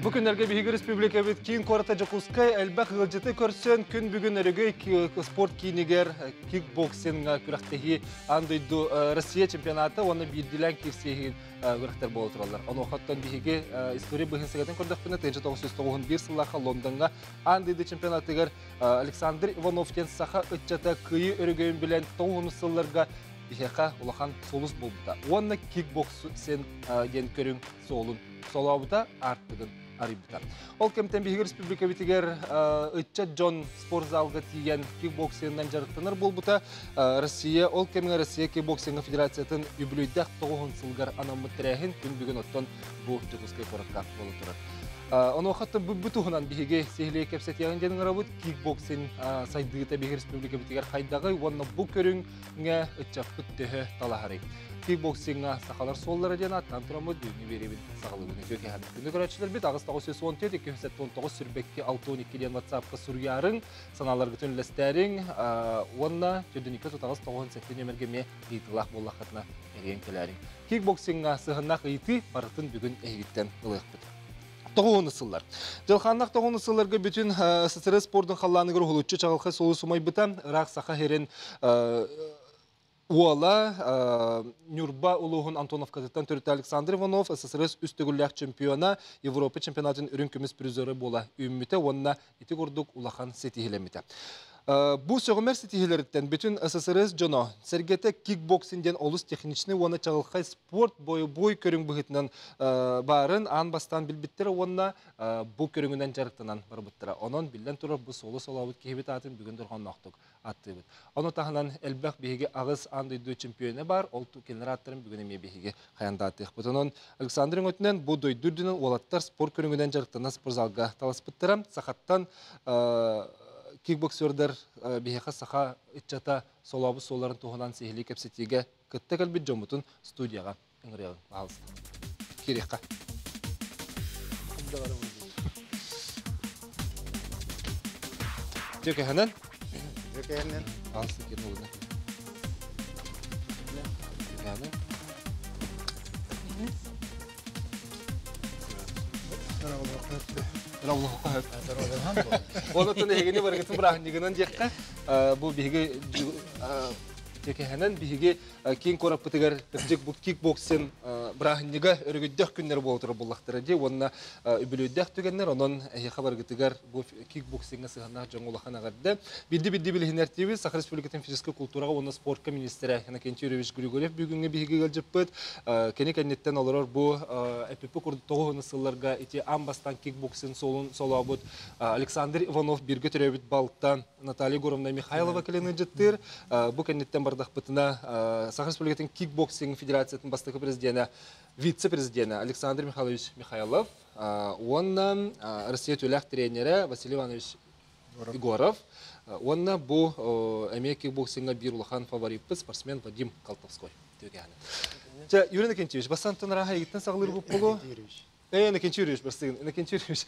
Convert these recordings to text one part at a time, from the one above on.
Бу күннэргэ биһиги республикабыт киин куората Дьокуускай элбэх ыалдьыты көрсөн, күн бүгүн Өрөгөй спорт киинигэр кикбоксиҥҥа күрэхтэһии аан дойду Россия чемпионата уонна биирдиилээн киирсииһин күрэхтэр буола тураллар. Онуохаттан биһиги история быһын сыгатын көрдөхпүнэ, 1991 сыллаахха Лондоҥҥа аан дойду чемпионатыгар Александр Иванов диэн саха ыччата кыайыы өрөгөйүн билэн 90 сылларга биһиэхэ улахан сулус буолбута. Уонна кикбоксинг диэн көрүҥ суолун солообута, аартыгын арыйбыта. Ол кэмтэн биһиги республикабытыгар ыччат дьон спортзалга тиийэн кикбоксинынан дьарыктанар буолбута. Россия ол кэмҥэ Россия кикбоксиҥҥа федерациятын үбүлүөйдээх тоҕуһун сылыгар анаммыт тэрээһин күн бүгүн оттон бу Дьокуускай куоракка буола турар. Онуоха бу туһунан биһиги сиһилии кэпсэтиэҕин диэн ыҥырабыт. Кикбоксинг сайдыыта биһиги республикабытыгар хайдаҕый уонна бу көрүҥҥэ ыччаппыт төһө талаһарый? Кикбоксиҥҥа сахалар суоллара диэн ааттаан тураммыт бүгүҥҥү биэриибин саҕалыыбын. Үтүө кэһэн. Күндү көрөөччүлэрбит 8914 279 сүрбэкки 62 диэн WhatsApp-ка суруйаарыҥ, санааларгытын үллэстээриҥ уонна төрдүнүккэ тутаҕас 97 нүөмэргэ эмиэ ыйытыылаах буоллаххытына эрийэн кэлээриҥ. Кикбоксиҥҥа сыһыаннаах ыйытыы барытын бүгүн эһигиттэн ылыахпыт. Тоҕуһуну сыллар. Дьылхааннах тоҕуһуну сылларга бүтүн СССР спордун халлааныгар уһулуччу чаҕылхай суолу сумайбыта, ыраах Саха сирин уола Ньурба улууһун Антоновкатыттан төрүтэ Александр Иванов СССР үс төгүллээх чемпиона, Европа чемпионатын үрүҥ көмүс призера буола үүммүтэ уонна ити курдук улахан ситиһилэммитэ. Бу сөҕүмэр ситиһилэриттэн бүтүн СССР дьоно сэргэтэ кикбоксинг диэн олус техничный уонна чаҕылхай спорт бойобуой көрүҥ быһыытынан баарын аан бастаан билбиттэрэ уонна бу көрүҥүнэн дьарыктанан барбыттара. Онон биллэн турар бу суолу солообут киһибит аатын бүгүн дорҕоонноохтук аттыыбыт. Ону таһынан элбэх биһиги аҕыс аан дойду чемпиона бар, ол кинилэр ааттарын бүгүн эмиэ биһиги хайандаатыахпыт. Онон Александр өҥөтүнэн бу дойду үрдүнэн уолаттар спорт көрүҥүнэн дьарыктанан спортзалга таласпыттара. Сахаттан кикбоксердар биһиэхэ саха ыччата солообут суолларын туһунан сиһилии кэпсэтиигэ кытта кэлбит дьоммутун студияҕа ыҥырыаҕыҥ, пожалуйста. Киириэххэ. Дьөкөһөнөн. Дьөкөһөнөн. Пожалуйста, кирин улуна. Дьөкөһөнөн. Онотон эһигини барыгытын бырааһынньыгынан диэххэ, бу биһиги Дьэкэһэнэн биһиги киин куораппытыгар кырдьык бу кикбоксинг бырааһынньыга өрөгөйдөөх күннэр буола турар буоллахтара дии уонна үбүлүөйдээх түгэннэр онон эһиэхэ барыгытыгар бу кикбоксиҥҥа сыһыаннаах дьоҥҥо улахан эҕэрдэ. Биирдэ-биирдэ билиһиннэртиибит Саха Республикатын физическэй култуураҕа уонна спортка министрэ Иннокентий Юрьевич Григорьев бүгүҥҥү биһиги ыалдьыппыт. Кини кэнниттэн олорор бу эпиппи курдук тоҕуһуну сылларга ити аан бастаан кикбоксинг суолун солообут Александр Иванов бииргэ төрөөбүт балта Наталья Егоровна Михайлова кэлэн ыалдьыттыыр. Бу кэнниттэн бардахпытына Саха Республикатын кикбоксинг федерациятын бастакы президенэ, вице-президенэ Александр Михайлович Михайлов уонна Россия үтүөлээх тренерэ Василий Иванович Егоров уонна бу эмиэ кикбоксиҥҥа биир улахан фавориппыт спортсмен Вадим Колтовской. Чэ, Юрий Иннокентьевич, бастаан арааһа эйигиттэн саҕалыыр буолуо. Иннокентий Юрьевич, бастыгын. Иннокентий Юрьевич,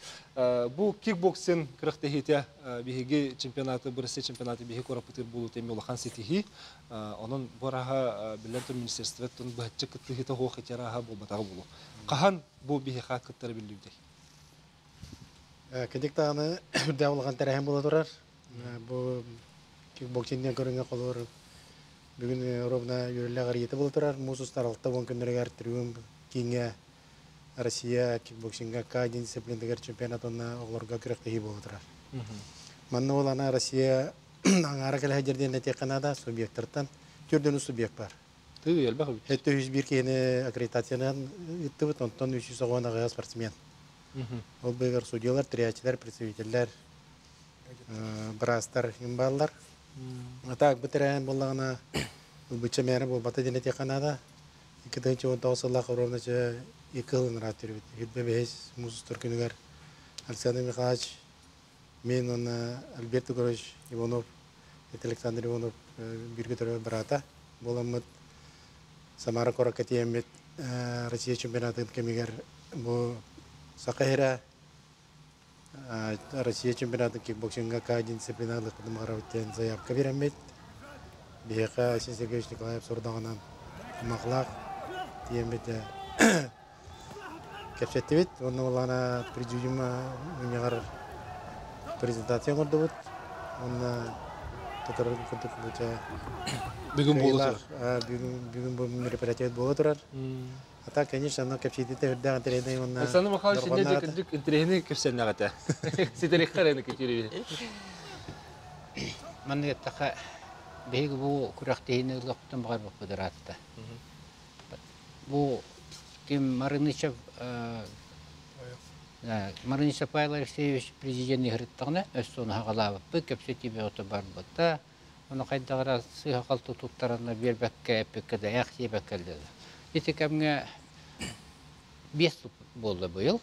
бу кикбоксинг күрэхтэһиитэ биһиги чемпионаты, бу Россия чемпионаты биһиги куораппытыгар буолуу эмиэ улахан ситиһии. Онон бу арааһа биллэн турар министерствоттан быһаччы кыттыһыыта суох ити арааһа буолбатаҕа буолуо. Хаһан бу биһиэхэ кыттара биллибитэй? Кырдьык даҕаны үрдээх улахан тэрээһин буола турар. Бу кикбоксинг диэн көрүҥҥэ холобур бүгүн ровно үөрүүлээх арыйыыта буола турар. Муус устар 60 күннэригэр Триумф кииҥҥэ Россия кикбоксиҥҥа К1 дисциплинатыгар чемпионат уонна оҕолорго күрэхтэһии буола турар. Манна ол ана Россия аҥаара кэлэ сылдьар диэн этиэххэ наада, субъектартан төрдүнү субъект бар. Тыы элбэх эбит. Өттө 101 киһини аккредитациянан ыыттыбыт, онтон 398 спортсмен. Ол быыгар судьялар, тэрийээччилэр, представителлэр, быраастар бааллар. А так бу тэрээһин буоллаҕына ылбычча мээнэ буолбата диэн этиэххэ наада. 2019 сыллаах ровно икки сыл ыраат түрбүт. Үрбэ бэһис муус устар күнүгэр Александр Михайлович, мен уонна Альберт Егорович Иванов, это Александр Иванов бииргэ төрөөбүт быраата буоламмыт Самара куоракка тиийэммит. Россия чемпионатын кэмигэр бу Саха сирэ Россия чемпионатын кикбоксиҥҥа К дисциплина ылыахпытын баҕарабыт диэн заявка биэрэммит. Биһиэхэ Айсен Сергеевич Николаев сорудаҕынан Махлаах тиийэммит кэпсэттибит. Уонна буоллаҕына президиум мунньаҕар презентация оҥордубут. Уонна тутар курдук бу Бүгүн буола турар. Бүгүн бу мероприятие буола турар. А так, конечно, оно кэпсиитите үрдээх интэриэһинэй уонна Александр Михайлович инньэ дьэ кырдьык интэриэһинэй кэпсэннэҕ этэ. Ситэриэххэ эрэ Кирилл. Маннык эттэххэ, биһиги бу күрэхтэһиини ылыахпытын баҕарбаппыт ыраатта. Бу ким Марынычев Марынычев Павел Алексеевич президент ыһырыттаҕына өссө ону хаҕалаабыппыт, кэпсэтии бөҕөтө барбыта. Ону хайдах эрэ сыыһа-халты туттаранна биэрбэккэ, эппиккэ да ээх диэбэккэ кэллэ. Ити кэмҥэ 5 буолла быйыл.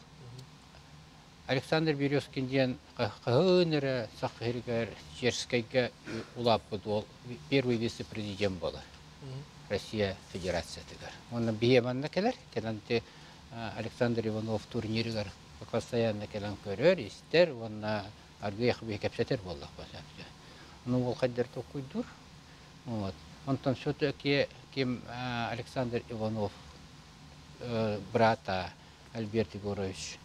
Александр Березкин диэн хаһын эрэ Саха сиригэр Черскэйгэ улааппыт уол первый вице-президент буолар Россия Федерациятыгар. Уонна биһиэ манна кэлэр, кэлэн Александр Иванов турнирыгар постоянно кэлэн көрөр, истэр уонна аргыый биһи кэпсэтэр буоллахпыт. Ону уол хайдар толкуйдуур. Вот. Онтон все-таки ким Александр Иванов брата Альберт Егорович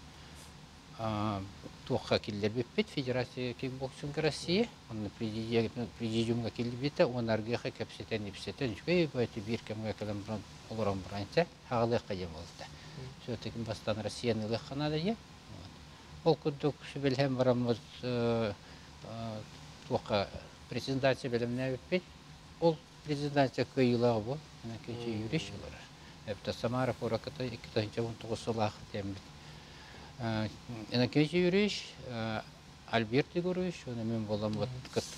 туохха киллэрбиппит Федерация кикбоксинга России онно президиумҥа киллэрбитэ уонна аргыаха кэпсэтэн ипсэтэн үчүгэй бэйэтэ биир кэмҥэ кэлэн баран олорон баран хаалыахха диэн буолта. Все-таки бастаан Россияны ылыахха наада диэн. Ол курдук сүбэлэһэн бараммыт туохха презентация бэлэмнээбиппит. Ол презентация кыайыылаах бу Иннокентий Юрьевич олорор. Эбэтэр Самара куоракка 2019 сылаах диэммит. Иннокентий Юрьевич, Альберт Егорович уонна мин буоламмыт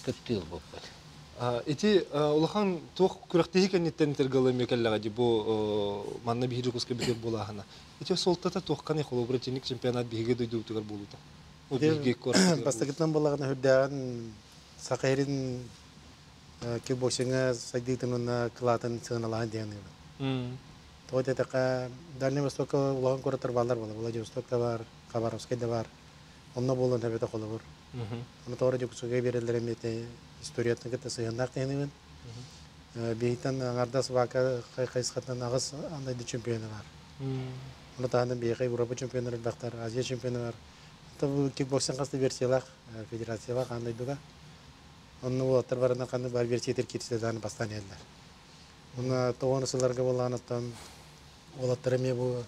кыттыы ылбыппыт. Ити улахан туох күрэхтэһии кэнниттэн интергалла эмиэ кэллэҕэ дии бу манна биһиги Дьокуускай битир буолааһына. Ити суолтата туохханый холобура итинник чемпионат биһиги дойдубутугар буолуута? Биһиги куораппытыгар Бастакытынан буоллаҕына үрдээҕин Саха сирин кикбоксиҥҥа сайдыытын уонна кылаатын сыаналаһан диэн аныыбын. Тоҕо диэтэххэ, Дальний Востокка улахан куораттар бааллар буолла. Владивосток да баар, Хабаровскай да баар. Онно буолуон эбэтэ холобур. Ону тоҕо Дьокуускайга биэрэллэр эмиэ историятын кытта сыһыаннаах диэниибин. Биһиттэн аҥардас вака хайысхатынан аҕыс андайды чемпиона бар. Ону таһынан биһиэхэ Европа чемпионнар элбэхтэр, Азия чемпиона бар. Кикбоксинг хас да версиялаах, федерациялаах аан дойдуга. Онно уолаттар барынан ханнык баар версиятыр киирсэ бастаан иһэллэр. Уонна тоҕону сылларга буоллаҕыттан уолаттар эмиэ бу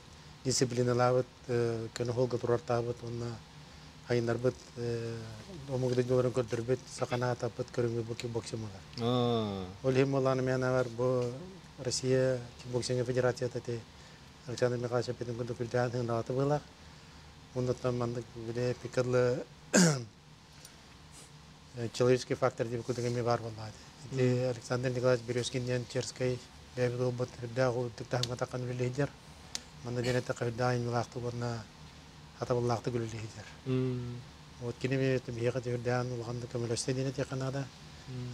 дисциплиналаабыт, көнө холго турартаабыт уонна хайыннарбыт омук дойдуларын көрдөрбүт, сахана атаппыт көрүҥү бу кикбоксинг буолар. Ол иһин буоллаҕына мин бар бу Россия кикбоксинг федерацията ти Александр Михайлович эппитин курдук үрдээн тыыннаҕаты быылаах. Оннуттан маннык били пикадлы человеческий фактор диэбит курдук эмиэ баар буоллаҕа Ити Александр Николаевич Березкин диэн Черскэй бэйэбит уолбут үрдээх үрдүк таһымҥа таххан үлэлиһидэр. Манна диэн эттэххэ үрдээх айымньылаахтык уонна хатабыллаахтык үлэлиһидэр. Вот кини биһиэхэ үрдээн улаханнык көмөлөстө диэн этиэххэ наада.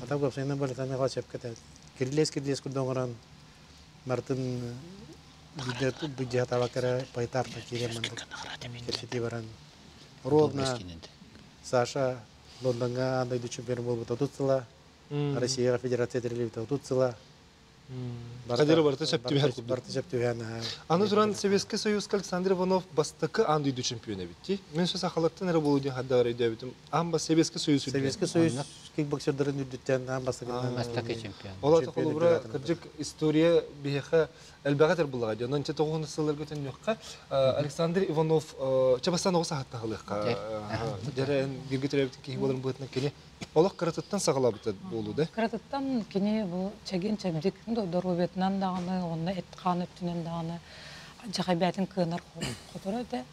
Ата уопсайынан бу Александр Николаевич сөпкө этэр. Кирилиэс-кирилиэс курдук оҥорон барытын биирдэ табакка эрэ поэтапно киирэн маннык кэпсэтии баран ровно Саша Лондоҥҥа аан дойду чемпиона буолбута 30 сыла, Россияҕа федерация тэриллибитэ 30 сыла. Барыта барыта сөп түбэһэр курдук. Барыта сөп түбэһэн. Аны туран Советский Союзка Александр Иванов бастакы аан дойду чемпиона эбит дии. Мен сөз сахалартан эрэ буолуу диэн хардаар өйдөөбүтүм. Аан бас Советский Союз Советский Союз кикбоксердарын үрдүттэн аан бастакы бастакы чемпион. Ол ата холобура кырдьык история биһиэхэ элбэҕи этэр буллаҕа дии. Онон чэ тоҕуһун сылларга төннүөххэ Александр Иванов чабастан оҕо саһаттан халыахха. Дьэрэ бииргэ төрөөбүт киһи буоларын быһыытынан кини олох кыратыттан саҕалаабыта буолуу да. Кыратыттан кини бу чэгиэн-чэбдик доруобуйатынан даҕаны уонна эт-хаан өттүнэн даҕаны дьахайбээтин кыанар хоторо этэ.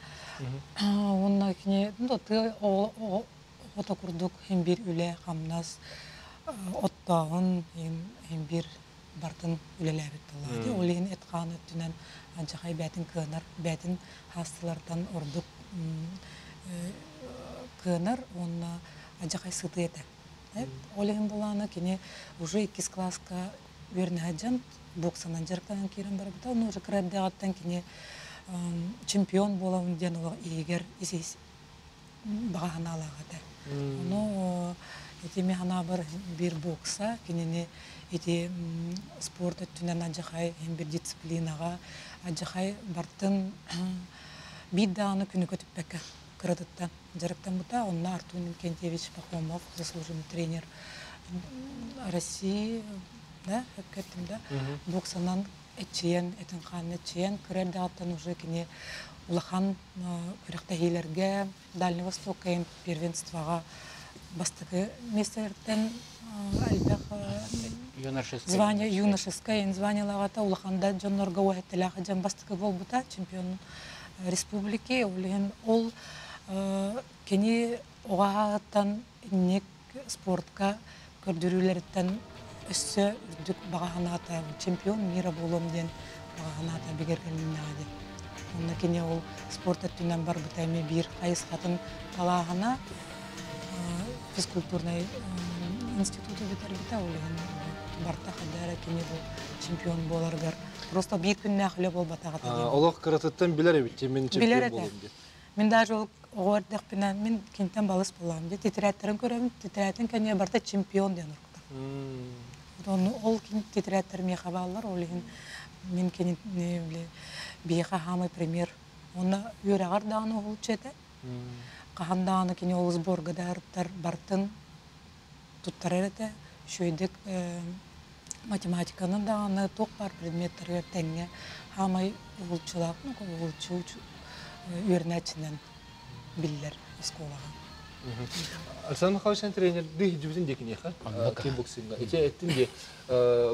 Уонна кини тыа оҕото курдук иһин биир үлэ, хамнас, оттооһун иһин биир бартын үлэлээбит буоллаҕа. Ол иһин эт-хаан өттүнэн алдьархай бээтин кыанар, бээтин хаастылартан ордук кыанар уонна алдьархай сытыы этэ. Ол иһин буоллаҕына кини уже иккис кылааска үөрэнэ сылдьан Боксанан дьарыктанан киирэн барбыта. Ону уже кыра эрдэҕиттэн кини чемпион буолабын диэн олох иһигэр ис баҕа санаалаах этэ. Ону ити ми санаабар биир бокса кинини ити спорт өттүнэн адьахай бир дисциплинаҕа адьахай бартын биир даҕаны күнү көтүппэккэ кыратыттан дьарыктаммыта. Онно Артур Иннокентьевич Пахомов, заслуженный тренер России, да, өккөттүм да, боксанан эччийэн, этин хаанын эччийэн, кыра эрдэҕиттэн уже кини улахан күрэхтэһиилэргэ Дальний Востокка первенствоҕа бастакы миэстэлэртэн элбэх звание юношескай званиелаҕата улахан да дьоннорго уһэттэлээх дьон бастакы буолбута чемпион республики. Ол иһин ол кини оҕо ааҕыттан инник спортка көрдөрүүлэриттэн өссө үрдүк баҕа санаата чемпион мира буолуом диэн баҕа санаата бигэргэннэҕэ диэн. Онно кини ол спорт өттүнэн барбыта эмиэ биир хайысхатын талааһына физкультурнай институту бүтэрбитэ. Ол иһин барта хайда эрэ кини бу чемпион буоларыгар просто биир күннээх үлэ буолбатаҕа диэн. Олох кыратыттан билэр эбит мин чемпион буолуом диэн. Мин даже ол оҕо эрдэхпинэ мин кинтэн балыс буолаам дии тетрадьтарын көрөбүн, тетрадьтын кэннигэр барыта чемпион диэн урукта. Ону ол тетрадьтар миэхэ бааллар, ол иһин мин кини биһиэхэ хаамай пример. Уонна үөрэҕэр даҕаны уһулуччу этэ. Хаһан даҕаны кини ол сборга да барытын туттарар этэ. Үчүгэйдик математиканы даҕаны туох баар предметтэригэр тэҥҥэ хаамай уһулуччулаах, уһулуччу үөрэнээччинэн биллэр оскуолаҕа. Александр Михайлович тренердии сылдьыбытын дии киниэхэ кикбоксиҥҥа. Ити эттин дии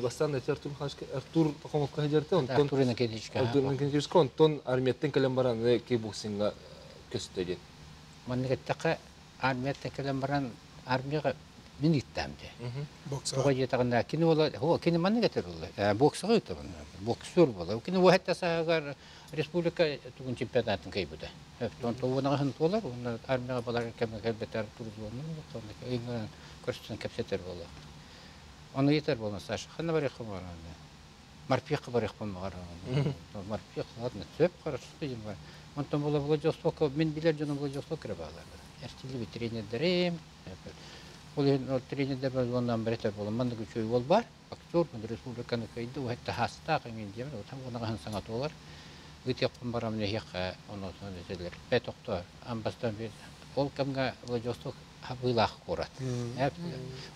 бастаан эти Артур Михайлович Артур Пахомовка сылдьарта, онтон Артур Иннокентьевичка. Артур Иннокентьевичка, онтон армияттан кэлэн баран кикбоксиҥҥа көстө диэн. Маннык эттэххэ, армияттан кэлэн баран армияҕа мин ыыттаам дии. Тоҕо диэтэҕинэ кини уола кини маннык этэр буолла боксаҕа ыытабын боксер буола кини уһэтте сааһыгар республика тугун чемпионатын кыайбыта уонаҕаһын туолар уонна армияҕа балар кэмҥэ кэлбэтэр ыҥыран көрсөн кэпсэтэр буолла ону ыйытар буолан Саша ханна барыаххын баҕараҕын морпехха барыахпын баҕараҕын морпех ладно сөп хорошо диэн бар онтон буола Владивостокка мин билэр дьонум Владивостокка эрэ бааллар эрчиллибит тренердэрим ол иһин тренердэр уонна бэрэтэр буолан маннык үчүгэй уол баар актер республиканы кыайда уһатта хаастаах эҥин диэмин отан уонаҕаһын саҥа туолар ытыахпын барам нэһиэххэ онотон этилэр бэтохто амбастан ол кэмҥэ Владивосток хабыылаах куорат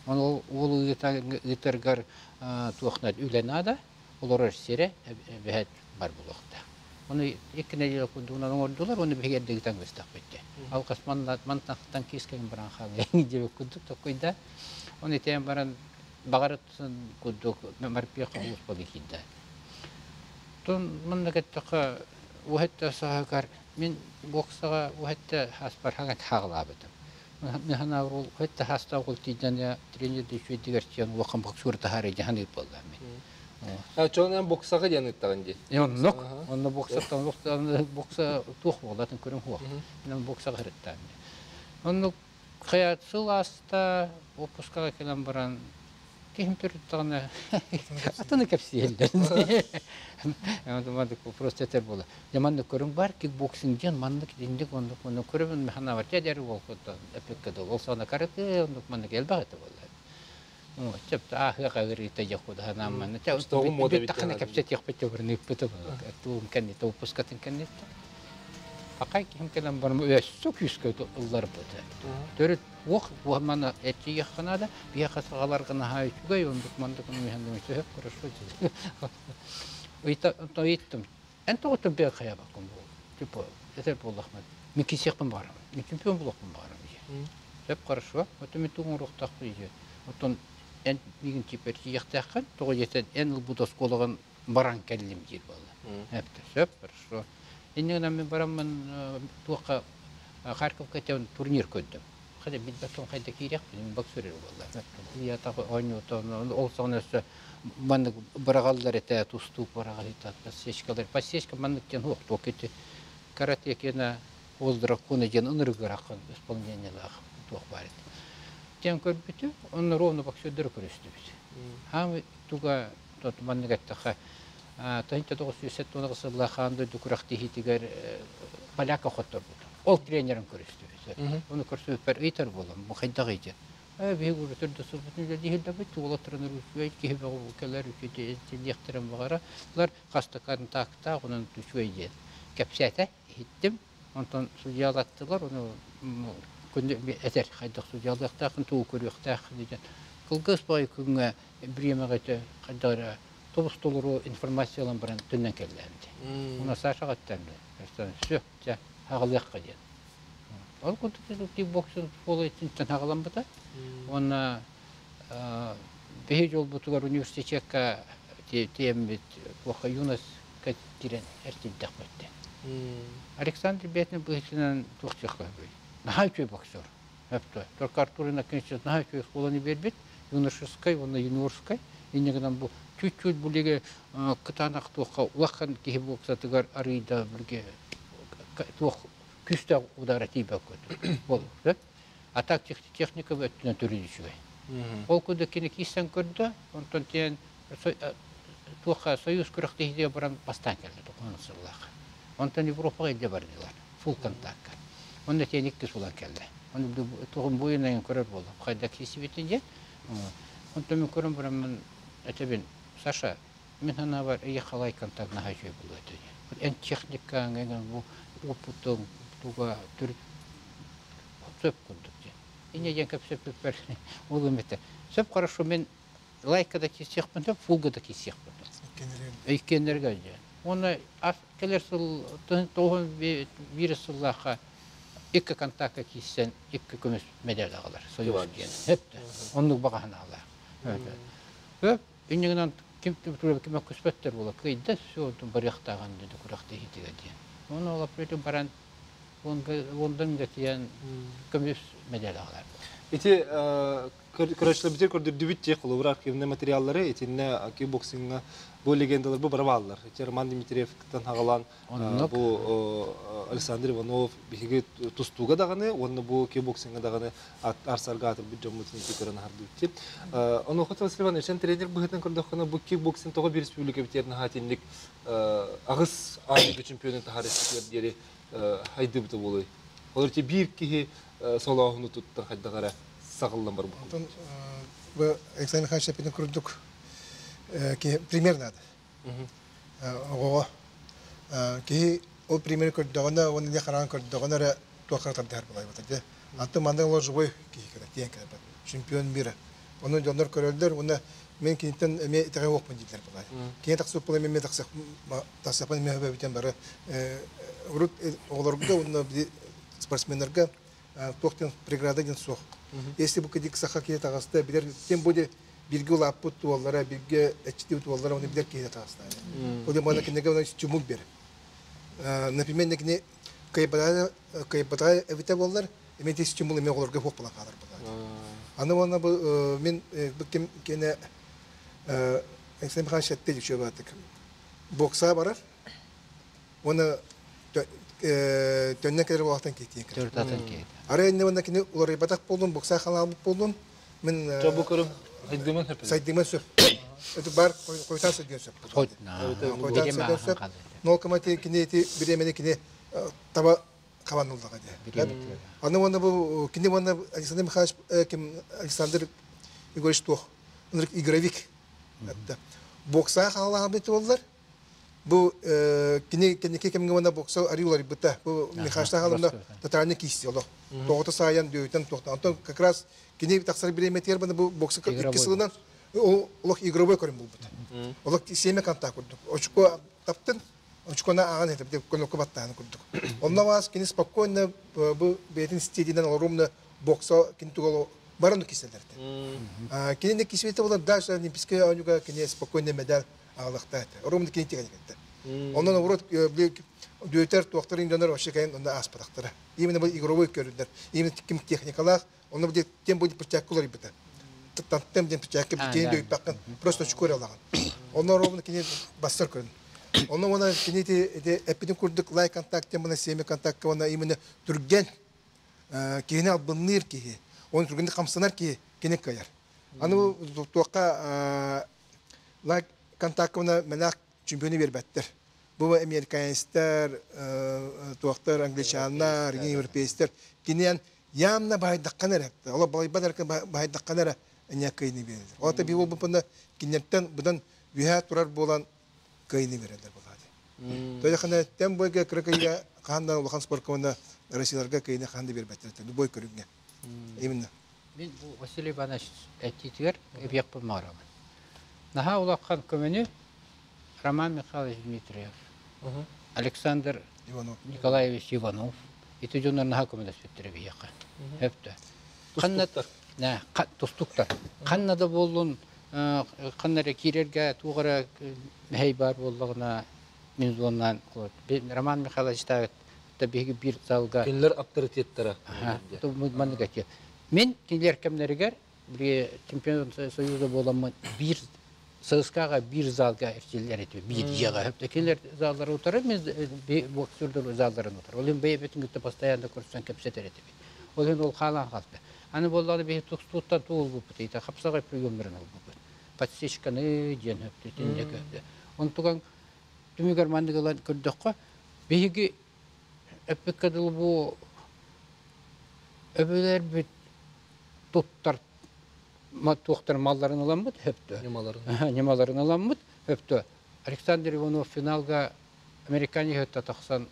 ол уол ыытаргар туохна үлэ наада олорор сирэ бэһэт бар буолуохтаах Оны икки нэдиэлэ курдугунан оҥордулар, уонна биһиги эрдэ ыытан көстөхпүт дии. Алҕас мантан киискэҥ баран хаалыаҥ диэбит курдук токкуйда. Оны итээн баран баҕарытын курдук морпеха улууспалыы киирдэ. Тон манна кэттэххэ уһэтте саһыгар мин боксаҕа уһэтте хаспар хаҥа хаалаабытым. Мин санаабар ол уһэтте хаастаах ол тиийдэн тренердии үчүгэйдик эрчийэн улахан боксур таһаарыы дьаһаныы буолла мин. Чонан боксаҕа диэн ыттаҕын дии. Оннук. Онно боксаттан бокса туох буолатын көрүҥ хуох. Мен боксаҕа сырыттаам. Оннук хайа сыл ааста отпускаҕа кэлэн баран киһим төрүттэҕинэ атыны кэпсиэллэр. Просто этэр буола. Дьэ маннык көрүҥ бар кикбоксинг диэн маннык итинник оннук оннук көрөбүн механавар дьэ ол эппиккэ дылы ол саҕана карате оннук маннык элбэх этэ буолла. Сөп ааһыах ыарыыта дьэ худаһанаамманы бүттэххинэ кэпсэтиэхпит дьобурун ыыппыта туум кэнниттэн выпускатын кэнниттэн Пакай киһим кэлэн баран өссө күүскэ ылларбыта. Төрүт уох маны эрчийиэххэ наада, биһиэхэ саҕаларга наһаа үчүгэй, оннук мандык сөп хорошо ыйыттым. Эн тоҕо чемпион хайабаккын буол? Типа, этэр буоллахпына, мин кисиэхпин баҕарабын, мин чемпион буолуохпун баҕарабын дии. Сөп хорошо, оттон мин тугу оҥоруохтаахпын дии. Оттон эн миигин типа эрчийиэхтээххин, тоҕо диэтэн эн ылбыт оскуолаҕын баран кэллим диир буолла. Эптэ, сөп, хорошо. Инньэ гынан мин бараммын туохха Харьковка турнир көрдүм. Хотя билбэт хайда киириэхпин, боксер буолла. Я так оонньуутан ол саҕана өссө маннык быраҕаллар этэ, тустуук быраҕалыта, подсечкалар. Подсечка маннык диэн суох, туох ити карате киэнэ ол дракона диэн ынырыгыраххын исполнениелаах туох баар этэ. Диэн көрбүтүм, онно ровно боксердары көрүстүбүт. Хаамы туга Маннык эттэххэ, 1970 сыллаах аан дойду күрэхтэһиитигэр поляка хотторбут. Ол тренерин көрүстүбүт. Оны көрсүбүппэр ыйтар буолам, бу хайдаҕый диэн. Биһиги урутур да сылбытын үлэлииһиллэбит, уолаттарын үчүгэй киһи бөҕө кэлэр, үчүгэй баҕара, хаста контактаах, онон үчүгэй диэн кэпсээтэ, иһиттим. Онтон судьялаттылар, ону этэр хайдах судьялыахтаахын, тугу көрүөхтээххин диэн. Кылгас баҕайы күҥҥэ бириэмэҕэ хайдах эрэ тобус толору информациялан баран төннөн кэллээбит. Уна Сашаҕа эттэммит. Все, чэ, хаҕалыахха диэн. Ол курдук кикбоксинг школа итинтэн хаҕаламмыта. Уонна биһи дьолбутугар университекка тиэммит туохха юность киирэн эрчийдэхпит. Александр бэйэтин быһыытынан туох диэххэ сөбүй? Наһаа үчүгэй боксер. Өптө. Только Артур Иннокентьевич наһаа үчүгэй школаны биэрбит. Юношескай уонна юниорскай. Инньэ гынан бу чуть-чуть булиге кытаанах туохха улахан киһи боксатыгар арыйда билге туох күүстээх удара тиийбэт бол. А так техника өттүнэн төрүт үчүгэй. Ол курдук кини киирсэн көрдө, онтон тиэн туохха Союз күрэхтэһиитигэр баран бастаан кэллэ тоқсан сыллаах. Онтон Европаҕа илдьэ бардылар, фулл контакка. Онно тиэн иккис булан кэллэ. Оны тугун буйунайын көрөр буоллум. Хайда киирсибитин диэн. Онтон мин көрөн бараммын этэбин, Саша, мин санаабар эйиэхэ лай контакт наһаа үчүгэй буолуо этэ диэн. Эн техникаҥ, эҥин бу опытыҥ туга төрүт сөп курдук диэн. Инньэ диэн кэпсэппиппэр ол эмэтэ. Сөп хорошо мен лайка да киирсиэхпин сөп, фулга да киирсиэхпин сөп. Иккиэннэргэ диэн. Уонна кэлэр сыл 91 сыллаахха икки контакка киирсэн икки көмүс медаль аҕалар Союз диэн. Хөп оннук баҕаһынаалаах. Хөп иннигинэн ким ким көспөттөр буола кыйда все онтун барыахтааҕын диэн күрэхтэһиитигэр диэн. Оны ол баран Лондонга тиийэн көмүс медаль аҕалар. Ити көрөөччүлэрбитигэр көрдөрдүбүт дии холобур архивнай материаллары итиннэ кикбоксиҥҥа бу легендалар бу бары бааллар. Ити Роман Дмитриевтан хаҕалаан бу Александр Иванов биһиги тустууга даҕаны уонна бу кикбоксиҥҥа даҕаны арсарга аатырбыт дьоммутун ити көрөн аһардыбыт. Онуоха Василий Иванович, эн тренер быһыытынан көрдөххүнэ бу кикбоксинг тоҕо биир республикабытыгар наһаа итинник аҕыс аан дойду чемпионун таһаарыахпытыгар диэри хайдыбыта буолуой? Ол ити биир киһи солооһуну туттан хайдах эрэ саҕыллан барбыт. Онтон бу Александр Михайлович эппитин курдук пример надо. Оҕоҕо киһи ол примери көрдөҕүнэ уонна не хараан көрдөҕүнэ эрэ туохха тардыһар буолайбыта дьэ. Антон маннык олор живой киһи кэлэр тиийэн кэлбэт. Чемпион мира. Ону дьоннор көрөллөр уонна мен киниттэн эмиэ итэҕэй уохпун дииллэр буолай. Кини тахсыбыт буолан эмиэ тахсыахпын эмиэ хөбөбүтэн бары урут оҕолорго уонна спортсменнарга туох диэн преграда диэн суох. Если бу кидик саха киһи таҕыста билэр тем более бирге улааппыт уоллара бирге эчтибит уоллара оны билэр киһи таҕыста. Ол мана кинигэ оны чумук бер. Например, кини кайбатаа эбите боллар, эми тис чумул эми оҕолорго хуох була хаалар була. Аны уонна бу мин бу ким кене Алексей Михайлович этте дьүчүө бокса барар. Уонна төннөн кэлэр буолаахтан киһитиэн кэлэр. Төрт киһи. Ары инне уонна кини уларыйбатах буоллун, бокса халаабыт буоллун, мин Жобу көрүм сайдыман сөп. Сайдыман сөп. Это бар койтан сайдыан сөп. Койтан сайдыан сөп. Но кымати кини эти биремени кини таба хабан уллаға де. Аны уонна бу кини уонна Александр Михайлович ким Александр Егорович туох. Игровик. Бокса халаабыт боллар. Бу кини кенеки кемге уонна бокса ариулар быта. Бу Михайлович халында татарны кисти олох. Тоғыты саян дөйтен тоқта. Антон как раз кини тахсар биреметер баны бу бокса икки сылынан олох игровой көрүм булбут. Олох семе контакт курдук. Очко таптын, очкона аған етіп деп көнөккө баттааны курдук. Онно вас кини спокойно бу бетин стилинен ровно бокса кини тугало барану киселерди. Кини не кисбете болар дальше олимпийский ойнуга кини спокойно медаль агалыкта. Ровно кини тиген кетти. Онон наоборот дүөтер туохтарын дьонор вообще кайын онда аспатактара. Именно бу игровой көрүндөр. Именно ким техникалаах, онно бу тем будет перчаткалар бит. Тем ден перчатка битен дөйүп баккан просто чукур алаган. Онно ровно кини бастар көрүн. Онно она кини те эпидем курдук лай контакт тем бана семи контакт она именно түрген кихини албынныр кихи. Он түргенди камсанар кихи кини каяр. Аны бу туакка лай Контактына менак чемпионы бербеттер. Бу американецтер, туохтар, англичаннар, европейцтер киниэн ямна байдаккан эрэ. Ола балайбат эрэ байдаккан эрэ эне кыйны берелер. Ота би болбупунда киннертен будан үһә турар болан кыйны берелер булады. Тоя хана тем бойга кырыкыйга хандан улахан спорткомында Россияларга кыйны ханды бербеттер. Любой көрүнгө. Именно. Мен бу Василий Иванович әттитигер эбиек булмарамын. Наха улахан көмөнү Роман Михайлович Дмитриев, Александр Иванов. Николаевич Иванов. Ити дьоннор наха көмөлөспүттэр биһиэхэ. Өптө. Ханна нә тустуктар. Ханна да боллун, ханна эрэ киирэргэ туох эрэ мэһэй баар буоллаҕына мин зоннан Роман Михайлович та биһиги биир залга Кинилэр авторитеттара. Маннык этиэ. Мин кинилэр кэмнэригэр били чемпион Союза буоламмын биир ЦСКА-ҕа биир залга эрчиллэр этим, биир дьиэҕэ. Өптө кинилэр заллары утары, мин боксердор залларын утары. Ол иһин бэйэбитин кытта постоянно көрсөн кэпсэтэр этибит. Ол иһин ол хаалан хаалта. Аны буоллаҕына биһи тустууттан туолбуппут, ити хапсаҕай приемнарын ылбыппыт. Подсечканы диэн өптө, итинник өптө. Онтуган түмүгэр маннык ылан көрдөххө, биһиги эппиккэ дылы бу өбүлэрбит туттар туохтар малларын ыламмыт өптө. Ньымаларын. Ньымаларын ыламмыт өптө. Александр Иванов финалга американец тахсан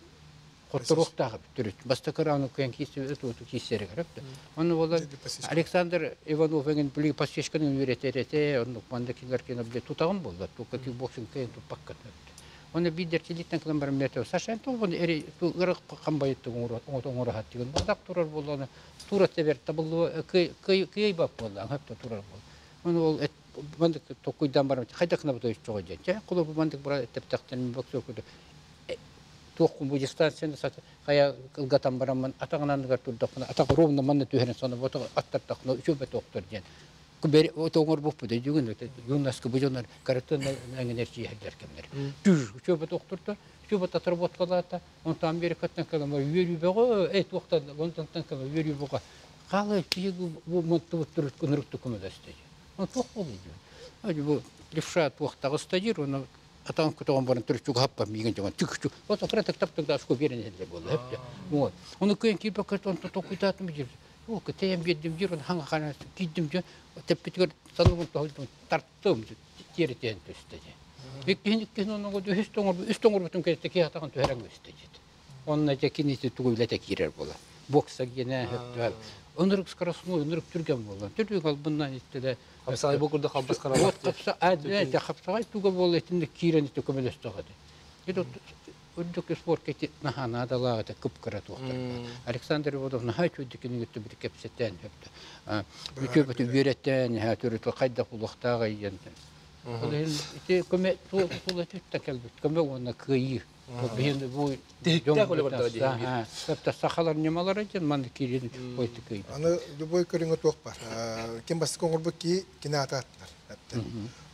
хотторуохтаах төрүт. Бастакы раунд кыйан киирсибит киирсэригэр өптө. Оны болар Александр Иванов эҥин били подсечканы үөрэтерете, оннук манна кинилэр кина били тутаҕын буолла. Тука кикбоксинг кыйан туппаккын өптө. Оны бидер чилиттен кылан баран мете Саша тол эри ырык камбайытты оңор хаттыгын. Бадак турар болланы тура тебер табыллы кый кый бап болла, өптө турар бол. Оны ол мандык токуйдан барам хайдакна бу чого ден. Жа кулу бу мандык бура тептактан боксер күдө. Туох бу дистанцияны сат кая кылгатан бараммын атагынан турдакына атак ровно манна түһәрен соны бото аттартакына үчү токтор ден. Бер отоңор буп бу жүгүн юннаскы бу жонор каратын энергия хәлләр кемнәр. Түр үчү токторто үчү отработкалата онтан Америкаттан калама үйөрү бего э туохтан Лондонтан калама үйөрү бого. Калы тиги бу монту туруп күнүрүктү көмөдөстө. Он туох болду. Aju бу левша туохтагы стадир, оны атан күтөгөн барын түрчүг хаппа миген жогон түкчү. Вот акыры таптык да ашко берен эле болду. Хепте. Вот. Оны көйөн кийбек он токуйтатым жер. О, тем бердим жер, он ханга хана кийдим жер. Теппитигер саныбын толдум тарттым тери тен төстө. Иккин иккин оны үс тоңор үс тоңор бүтүн кетте ки атаган төһөрөң өстө жет. Онна же кинити тугу билете кирер бола. Бокса гене хепте. Онырык скоростной, онырык түрген болла. Түрген албыннан иттеле. Хапсагай бу курда халбас каралак. Вот хапса адне хапсагай туга болла итинде кирен итте көмөлөстө гады. Это үрдүк спорт кети нахана далага кып-кыра туохтар. Александр Иванов наха чүйдүк кинигитти бир кепсеттен хөптө. Үчө бөтү үйреттен, ха төрүт кайда кулуктагы иен. Ол ити көмө тула түттә келбит. Көмө онна кыйы. Бу бу Тиһиктәк оле барда дигән бир. Хөптө сахалар немалар экен манды кирен койты кыйы. Аны любой көрүнгө туох бар. Ким бастык оңорбу ки кине атааттар.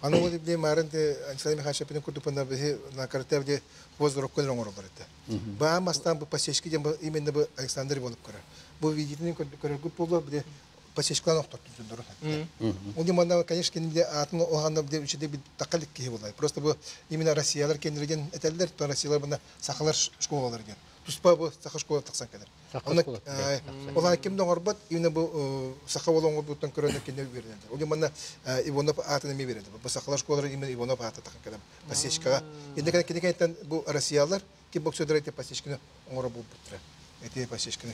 Аны ол биле марын де Александр Михайлович пенен курдупанда бе на карате де воздух көн оңор бар эте. Ба мастан бу посечки дем именно бу Александр болуп көрөр. Бу видитин көрөр көп болду бе посечкалан октотту дүндөр. Ол дем конечно кинде атын оганда бе үчүдө бир такалык ки болай. Просто бу именно Россиялар кенирген этелдер, то Россиялар буна сахалар школалар ген. Туспа бу саха школа таксан келер. Олар кимден оңорбот, именно бу саха болон оңорбуттан көрөнө кине берилди. Ол манна Иванов атын эме берилди. Бу сахалар школалары именно Иванов аты такан келер. Посечкага. Энди кине кенеттен бу Россиялар ким боксердер эти посечканы оңоро болуп буттура. Эти посечканы.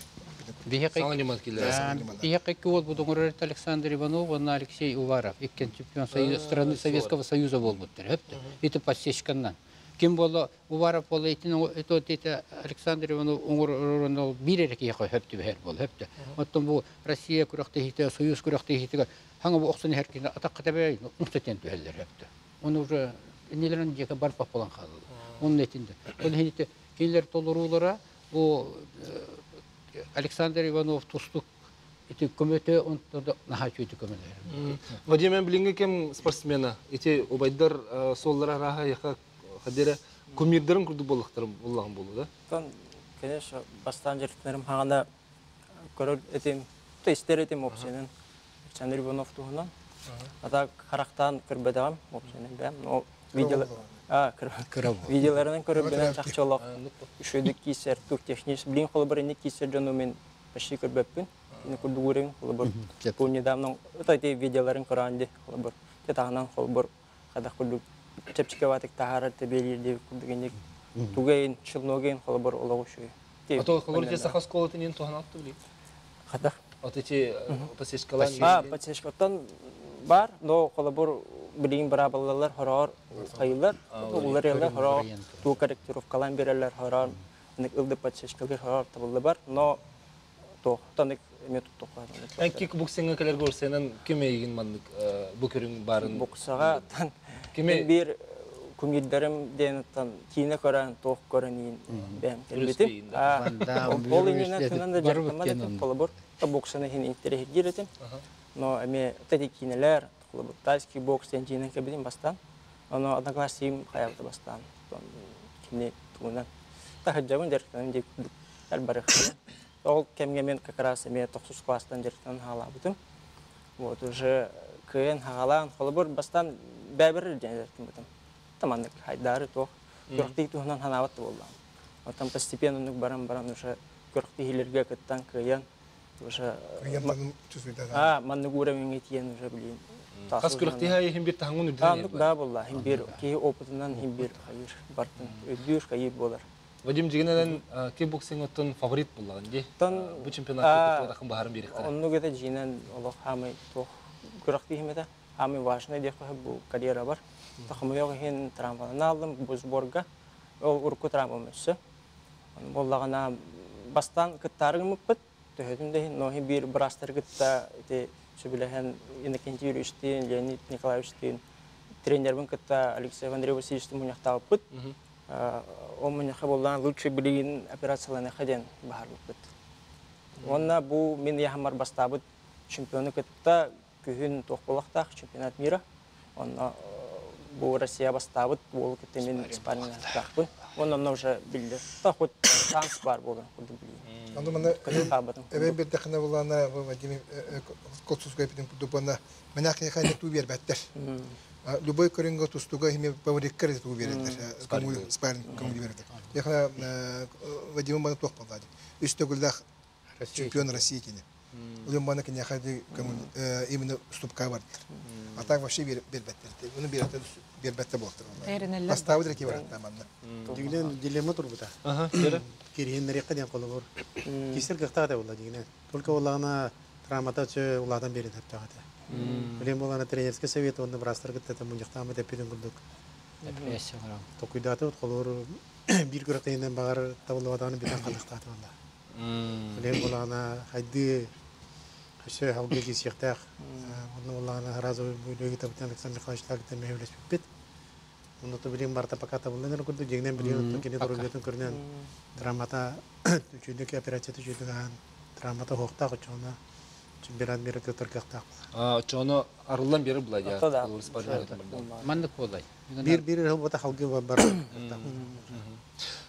Саңа немат килер. Бихекки ол бу доңорор Александр Иванов, онна Алексей Уваров, иккен чемпион страны Советского Союза болбуттар. Хөптө. Ити посечканнан. Ким боло Уваров боло итин это это Александр Иванов оңор бир эреки яка хөптү бер бол хөптү. Оттон бу Россия күрәктә хите, Союз күрәктә хите хаңа бу оксын һәркине атакка табай нуктатен түһәлләр хөптү. Оны уже нелерин жеке барып болан калды. Onun etinde. Ол хите кинилер толорулара бу Александр Иванов тустук ити көмөтө онто наха чүйтү көмөлөр. Вадим мен билинге кем спортсмена. Ити убайдар соллара раха яка хадера кумирдерин курду боллактар боллаган болду да. Тон, конечно, бастан жертерим хаганда көрөр этим, то истер этим опсенен. Александр Иванов туһунан. А так характан көрбөдөгөм опсенен бэм. Но Видео а видеоларынан көрөбүнэн чахчы олох үчүгэй киисэр тук технически билин холобур инник киисэр дьону мен почти көрбөппүн. Ини курдук уурин холобур бу недавно эти видеоларын көрөн ди холобур те таһынан холобур хадах курдук чэпчэки ватык таһаарар тебелиир ди курдук инник тугайын челногин холобур олох үчүгэй. Ото холобур те саха школатын ин туһан алты били. Хадах. От эти подсечкалар. А, подсечкаттан бар, но холобур билигин бырабыллалар хороор хайылар, уларыялар хороор туу корректировкалан берелер хороор ылды подсечкалар хороор табылды бар, но то танык эме туттукка. Эн кикбоксингга келер көрсенен ким эйгин маннык бу көрүң барын? Боксага тан ким бир кумирдерим ден кийине көрөн, тоох көрөн иин бэм келбитим. Ол инен тунан да жактамады холобур. Боксаны хин интерес этим. Но эме тети кинелер, холобур тайский бокс ден жинен кебитим бастан. Оно одноклассигим хаябыта бастан. Кини туунан. Тахаджабын жертан деп барых. Ол кемге мен как раз эме 9 класстан жертан халабытым. Вот уже кыйын хагалаан холобур бастан бәбір жертан бутым. Таманнык хайдары тох. Көрктик туһунан ханабат болду. Потом постепенно нук баран-баран уже көрктихилерге кыттан кыйын уже а маннык уровеньге тиен уже билин. Хас көрктиха хим бир тахаңын үрдүнэн. Аннык да болла, хим бир ки опытынан хим бир хайыр бартын өдүр хайыр болар. Вадим дигенен кикбоксинг оттон фаворит буллаган ди. Бу чемпионатта тахын баһарын бирик. Онну гете жинен олох хамы тох көрктихимете хамы важный дек бу карьера бар. Тахымы yok хин травманы алдым бу сборга. Ол урку травма mössө. Боллагана бастан кыттарым мыппыт. Төһөтүм дехин, но бир брастар кытта ити сөбүлэхэн Иннокентий Юрьевичтин, Леонид Николаевичтин, тренербин кытта Алексей Андрей Васильевичтин муняктааппыт. Ол муняка боллан лучший билигин операцияланы хаден бахарлыппыт. Онна бу мен яхамар бастабыт чемпионы кытта күһүн тохполахтах чемпионат мира. Онна бу Россия бастабыт бол кытта мен спарринг тахпын. Онна уже билди. Та хоть шанс бар болду, куду билди. Аны мына эбен бир тахна булана Владимир Котсузга эпидем кудупана менә хайны ту бербәттер. Любой көрүнгө тустуга химе павриккер ту береттер. Спарринг көңүл береттер. Яхна Вадим бана тох балды. Үстөгүлдә чемпион России кине. Улым бана кине хады көңүл именно уступка бардыр. А так вообще бербәттер. Уны береттер бербәттер болдыр. Поставы дирки бар тамамны. Дигенен дилемма турбута. Аха, Кирхин рекка ден колобор. Кисер кыхта да болла дигенен. Только оллана травмата чө уладан берин хаптагата. Билем болана тренерский совет онны брастар гытта там муньяктамы деп биден курдук. Токуйдаты колобор бир көрөктенен багар табылбадан битен калыктаты болла. Билем болана хайды Хөсө халгы кисиктах. Онны болана разы буйлыгы табытан Александр Михайлович тагытан мехвелес бит. Онны то билем барта пока табылдан курду жегнен билем кене дорогетен көрнен травмата үчүндүк операция түчүндүк аан травмата хокта кочона чемпионат мира көтөргөктак. А, чоно арылдан бери булай я. Мандык болай. Бир бир хыл бота халгы бар.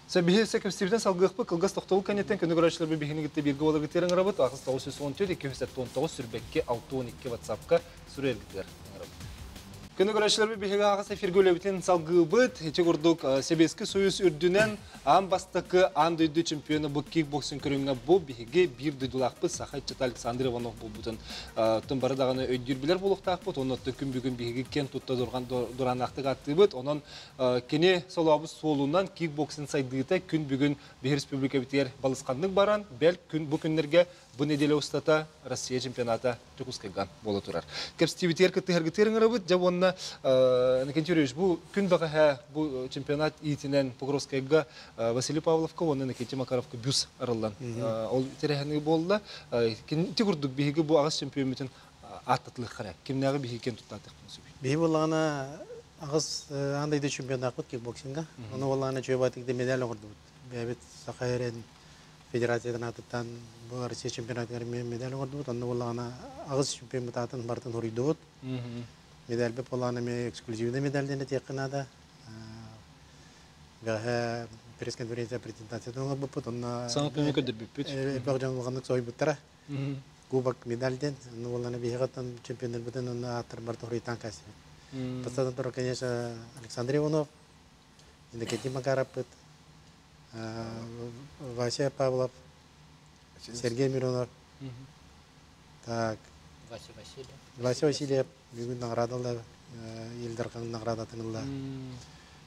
Сәбихи сәкеп салгықпы кылгас тоқтол кәнеттен күні көрәшілер бихini гитте бирге болар гитерин рабыт ақыз 914 219 сүрбекке 612 WhatsApp-ка сүрер гитер. Күні көрәшілер бихиге ағыз эфирге өлебітен салгыбыт, хече күрдік Себескі Союз үрдінен ан бастықы ан дөйді чемпионы бұ кикбоксинг көріңі бұ бихиге бір дөйділақпы Сахай Чата Александр Иванов бұл бұтын. Түн бары дағаны өйдір білер болуқтақпыт, оны күн бүгін бихиге кен тұтта дұран ақтық аттыбыт. Онын кене солабы солунан кикбоксинг сайдыта күн бүгін бихи республика бітер балысқандық баран, бәл күн бұ күнлерге бұ неделе устата Россия чемпионата Чукускайган бола турар. Кепстивитер кыттыхаргытерин рабыт, жабонна Николай Юрьевич, бу күн баға бу чемпионат итинен Покровскайга Василий Павловка, онна Никита Макаровка бюс арылан. Ол терехани болла. Тигурдук биһиги бу агас чемпион бүтүн аттатлык карак. Кимнәге биһиги кен туттатык сүб. Биһи боллана агас андайда чемпионат бут кикбоксингга. Оны боллана чөбатык медаль орду. Бәбит Сахайрен федерациядан атыттан бу Россия чемпионатына медаль орду. Оны боллана агас чемпион бутатын бартын хоридут. Медаль бе боллана ме эксклюзивный медаль дене текканада. Гаһа пресс-конференция презентация доңа бу онна Саңа көмө көдөр бүппүт. Багжан булганлык сой буттара. Кубок медальден, оны боллана бихигаттан чемпиондар бутын онна аттар бартын хоритан касы. Бастатан туран, конечно, Александр Иванов, Иннокентий Макаровпыт, Вася Павлов, Сергей Миронов, так, Вася Васильев. Вася Васильев бүгүн наградалар, Ил Дархан наградатын ылла.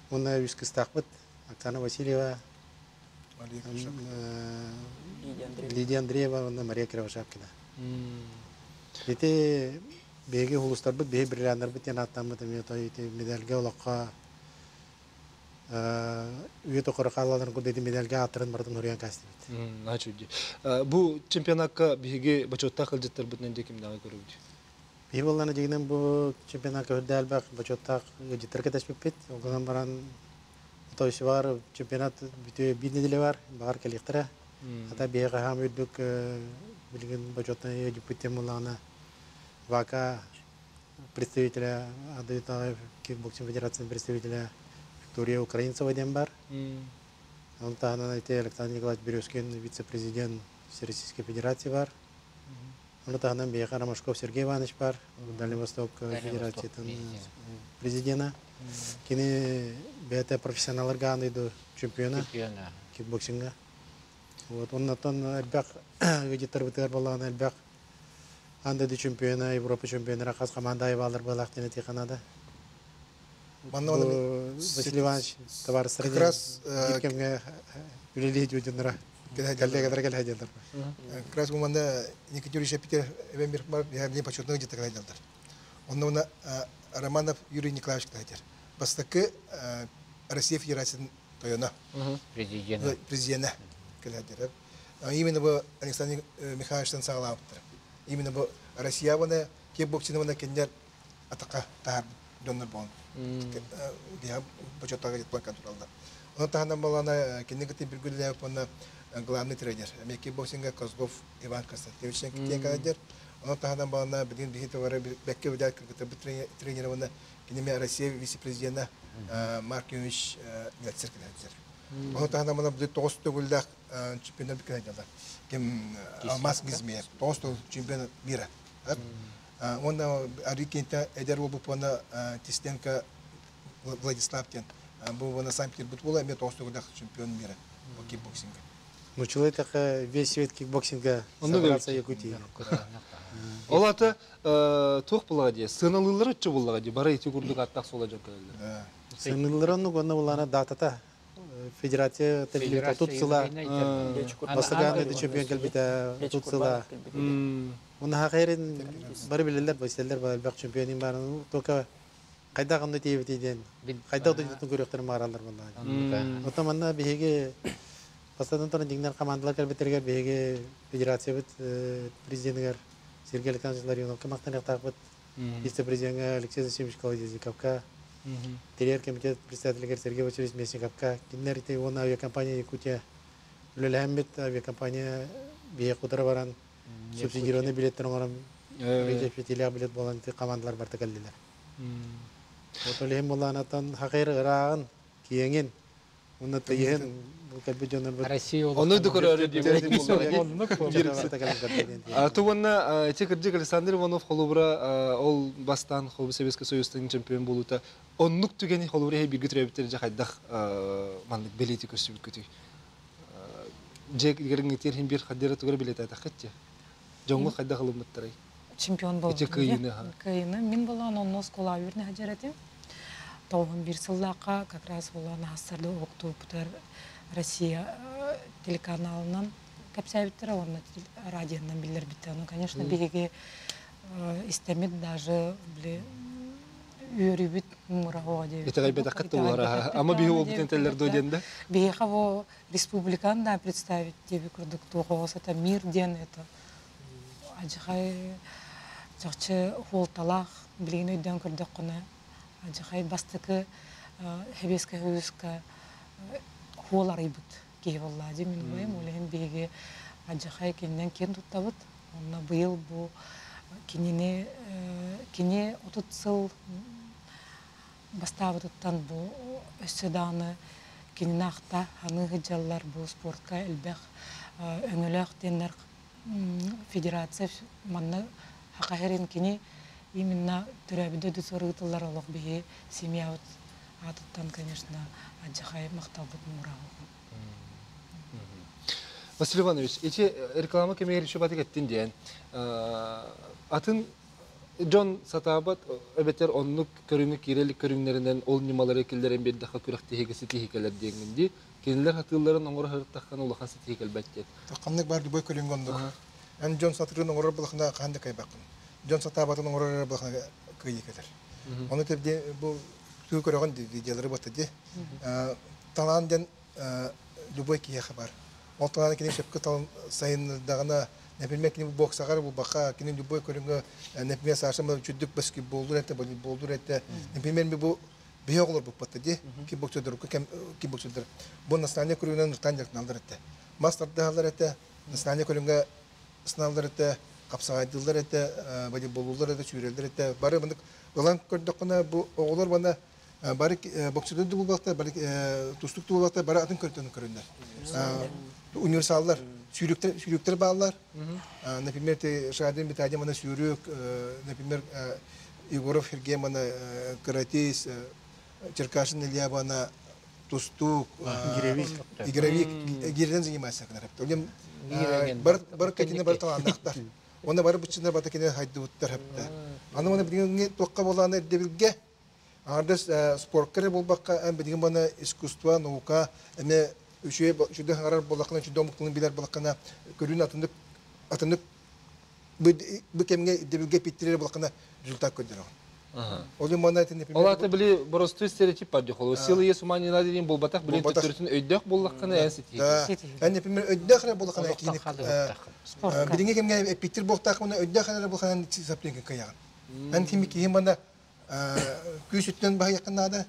Уонна үс кыстаахпыт Оксана Васильева, Лидия Андреева уонна Мария Кривошапкина. Ити биһиги улуустарбыт, биһи бриллианнарбыт диэн ааттаммыт эмиэ той ити медальга олоххо үйэ тухары хаалаларын курдук ити медальга ааттарын барытын уруйан каастыбыт. Наачуйди. Бу чемпионакка биһиги бочуоттаах ыалдьыттарбытынан дьэ кимнээҕи көрөбүт? Биһи буоллаана дьигинэн бу чемпионакка үрдэ элбэх бочуоттаах ыалдьыттар кэтэспиппит. Ол гынан баран той бар чемпионат бүтүө биир нэдиэлэ бар, баҕар кэлиэхтэрэ. Ата биһиэхэ хаам үрдүк билигин бочуоттан ыалдьыппыт диэн буоллаҕына ВАКа представителя Адыйтаҕы кикбоксинг федерациятын представителя Виктория Украинцева диэн бар. Оны таһынан ити Александр Николаевич Березкин вице-президент Всероссийской Федерации бар. Оны таһынан биһиэхэ Ромашков Сергей Иванович бар, Дальний Восток Федерациятын президена. Кини бэйэтэ профессионалларга аан дойду чемпиона кикбоксиҥҥа. Вот оннотон элбэх ыалдьыттарбытыгар буоллаҕына элбэх аан дойду чемпиона, Европа чемпионнара хас команда айы баалар буолаах диэн этиэххэ наада. Манна Василий Иванович табаарыстара как раз биир кэмҥэ үлэлии дьоннора коллегалара кэлэ сылдьаллар. Как раз бу манна Никита Юрьевич Питер эбэн бир мне почетный где-то кэлэ Онно уна Романов Юрий Николаевич кэлэ Бастакы Россия Федерациятын тойоно. Президена. Президена кэлэ Именно бу Александр Михайловичтан саҕалаабыттар. Именно бу Россия вона кикбоксинг вона кинилэр атака таһар дьоннор буолан биһа бочоттага жетплан тураллар. Онон таһынан балана кинини кытта биргүллээбит уонна главный тренер эмиэ кикбоксинга Козлов Иван Константинович киэн кэлдер. Онон таһынан балана билигин биһи товары бэккэ билэр кыргыттарбыт тренер уонна киними Россия вице-президена Марк Юрьевич Мельцер кэлдер. Онон таһынан балана били тоҕус төгүллээх чемпионат кэлдер. Ким Алмаз Гизмеев тоҕус төгүл чемпион мира. Уонна Арикинта эдэр уолбут уонна Тистенко Владислав диэн бу уонна Санкт-Петербург буола эмиэ тоҕус төгүллээх чемпион мира по кикбоксингга. Ну, человек весь свет кикбоксинга собрался Якутии. Ол аты туох булаҕа дии, сыаналыыллар өччө буллаҕа дии, бары ити курдук аттах суола дьон кэлэллэр. Сыаналыыллар оннук уонна булаана датата федерация тэриллибитэ тут сыла бастакы чемпион кэлбитэ тут сыла. Уна хахайрын бары билэллэр, билсэллэр элбэх чемпионин барын только хайдах онно тиийбитий диэн хайдах дойдутун көрүөхтэрин баҕараллар буоллаҕа. Оттон манна биһиги бастатан туран дьиҥнэр командалар кэлбиттэригэр биһиги федерациябыт президенигэр Сергей Александрович Ларионовка махтаныахтаахпыт, вице-президеҥҥэ Алексей Зосимович Колодезниковка, тэрийэр комитет председателигэр Сергей Васильевич Местниковка, кинилэр ити уонна авиакомпания Якутия үлэлэһэммит авиакомпания биһиэхэ утары баран субсидированный билеттер оҥорон фитилээх билет буолан ити командалар барыта кэллилэр. Вот ол иһин буоллаанаттан хакыйр ырааҕын, киэҥин, уонна тыйыһын бу кэлбит дьоннорбут Россия Ону да көрөөрү Ту уонна ити кырдьык Александр Иванов холобура ол бастаан холобур Советский Союзтан чемпион буолуута оннук түгэни холобура иһи бииргэ төрөөбүттэр дьэ хайдах маннык бэлиэтии көрсүбүккүтүй? Дьэ гэрҥитиэр иһин биир хаддера тугара билэтээтэххит дьэ. Дьоҥҥо хайдах ылыммыттарай? Чемпион болдум. Ити кыайыыны Кыайыыны. Мин болоон онно оскуола үөрнэ сылдьар этим. Тоҕуһун биир сыллаахха как раз болоон аһассарды уһуктууппутар Россия телеканалынан кэпсээбиттэрэ уонна радионан биллэрбиттэр. Ну, конечно, биһиги истэммит даже били үөрүүбүт муҥура оҕо диэбит. Итэҕэйбэтэххит да буолара. Ама биһи уолбутун этэллэр дуо диэн да? Биһиэхэ бу республиканы да представить диэби курдук туох оҕо сата мир диэн это адьахай чахчы хуолталаах билигин өйдөөн көрдөххүнэ адьахай бастакы Сэбиэскэй Союзка хуол арыйбыт киһи буоллаа дии мин убайым ол иһин биһиги адьахай кининэн киэн туттабыт онно быйыл бу кинини кини 30 сыл бастаабытыттан бу өссө даҕаны кинини ахта саныы сылдьаллар бу спортка элбэх өҥөлөөх диэннэр федерация манна Саха сирин кини Именно төрөөбүт дойдутугар ыытыллар олох биһи семьябыт аатыттан, конечно, адьахай махталбыт муҥураҕа. Василий Иванович, ити реклама кэмигэр еще батык эттин диэн, атын дьон сатаабат эбэтэр оннук көрүҥү киирэлик көрүҥнэринэн ол ньымалары киллэрэн биэрдэххэ күрэхтэһиигэ ситиһии кэлэр диэҥҥин дии. Кинилэр хатыылларын оҥоро сырыттаххына улахан ситиһии кэлбэт диэн. Ханнык бар любой көрүҥ оннук. Эн дьон сатырын оҥорор булахына хаан да кайбаккын. Дьон сатаабатын оҥорор булахына кыйы кэлэр. Ону тэбди бу туу көрөҕүн видеолары батта ди. Талаан ден любой киһиэхэ бар. Ол талаан кини сөпкө талан сайыннардаҕына, например, кини боксаҕар булбаха, кини любой көрүҥҥэ, например, Саша чүддүк баскетболлур этэ, волейболлур этэ. Например, бу биһи оҕолор буппатта ди, кикбоксердер, кикбоксердер. Бу национальный көрүҥүнэн ныртаан дьарыктаналлар этэ. Мас тардыһаллар этэ, национальный көрүҥҥэ сыналлар этэ, хапсаҕайдыыллар этэ, волейболлууллар этэ, сүүрэллэр этэ. Бары мындык ылан көрдөххүнэ, бу оҕолор бана бары боксердер да булбахтар, бары тустук да булбахтар, бары атын көртөн көрүннэр. Универсаллар, сүүрүктер, сүүрүктер бааллар. Например, ты Шадин Виталий мана сүүрүк, например, Егоров Сергей мана каратист, Черкашин Илья бана тустук, игровик, гирден занимается. Бар бар кэтине бар талааннаахтар. Онно бары быччынар бата кине хайдыбыттар хапта. Аны оны билигин туохха болааны эрдебилге Ардас спортка болбакка эн билигин бана искусство, наука, эме үчүгэй үчүгэй хаҥарар буоллаххына, үчүгэй омуктарын билэр буоллаххына, көрүүн атыннык атыннык бу кэмҥэ ирдэбилгэ эпиттирэр буоллаххына результат көрдөрөҕүн. Ол иһин манна итин Ол аты били боростуой стереотип бар дьохолу. Сила есть ума не надо диэн буолбатах, билин төттөрүтүн өйдөөх буоллаххына эн ситиһии. Да. Эн например өйдөөх эрэ буоллаххына киһини билиҥҥи кэмҥэ эпиттир буолтааххына өйдөөх эрэ буоллаххына саплинка кыайаҕын. Эн кими киһи манна күүс өттүнэн баһыйаххын наада,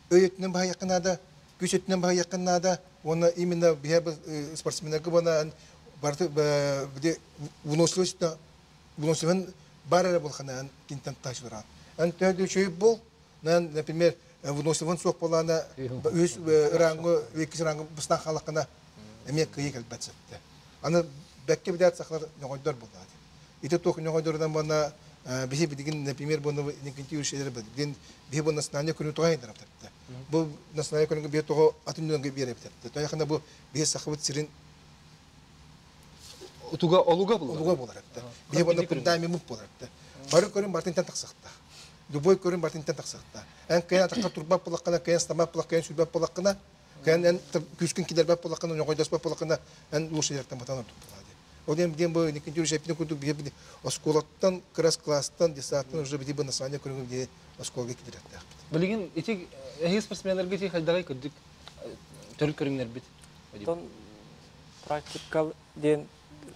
өй өттүнэн баһыйаххын наада, күүс өттүнэн баһыйаххын наада уонна именно биһэ спортсменнарга буона барыты били выносливость выносливын бар эрэ булхана кинтэн таачылара. Эн төһө үчүгэй бол, например, выносливын суох буолаана үс ыраңгы, иккис ыраңгы быстан халакына эмиэ кыйы кэлбэт сетте. Аны бэкке билээт сахалар ньоҕойдор буоллаат. Ити туох ньоҕойдорунан буонна биһи билигин, например, буонна Никитий Ушелер билигин биһи бу национальный көрүҥү тоҕо айдарабытар. Бу национальный көрүҥү биһи тоҕо атын дьонго биэрэбитэр. Тоҕо бу биһи сахабыт сирин Утуга олуга булар. Олуга буолар этте. Биһи буонна фундамент буолар этте. Бары көрүн бартынтан тахсахта. Любой көрүн бартынтан тахсахта. Эн кыйан атахха турбат булаккына, кыйан стамат булак, кыйан сүрбэт булаккына, кыйан эн күскүн кидербэт булаккына, ньоҕойдоспот булаккына, эн лучше яртан батан ордук булаа. Ол диэн диэн бу Никитий Шепин курдук биһи оскуолаттан, кырас класстан, детсадтан уже биһи бу национальный көрүҥү биһи оскуолга кидирэттээхпит. Билигин ити эһиги спортсменнарга ити хайдаҕай кырдьык төрүт көрүҥнэрбит? Оттон практикал диэн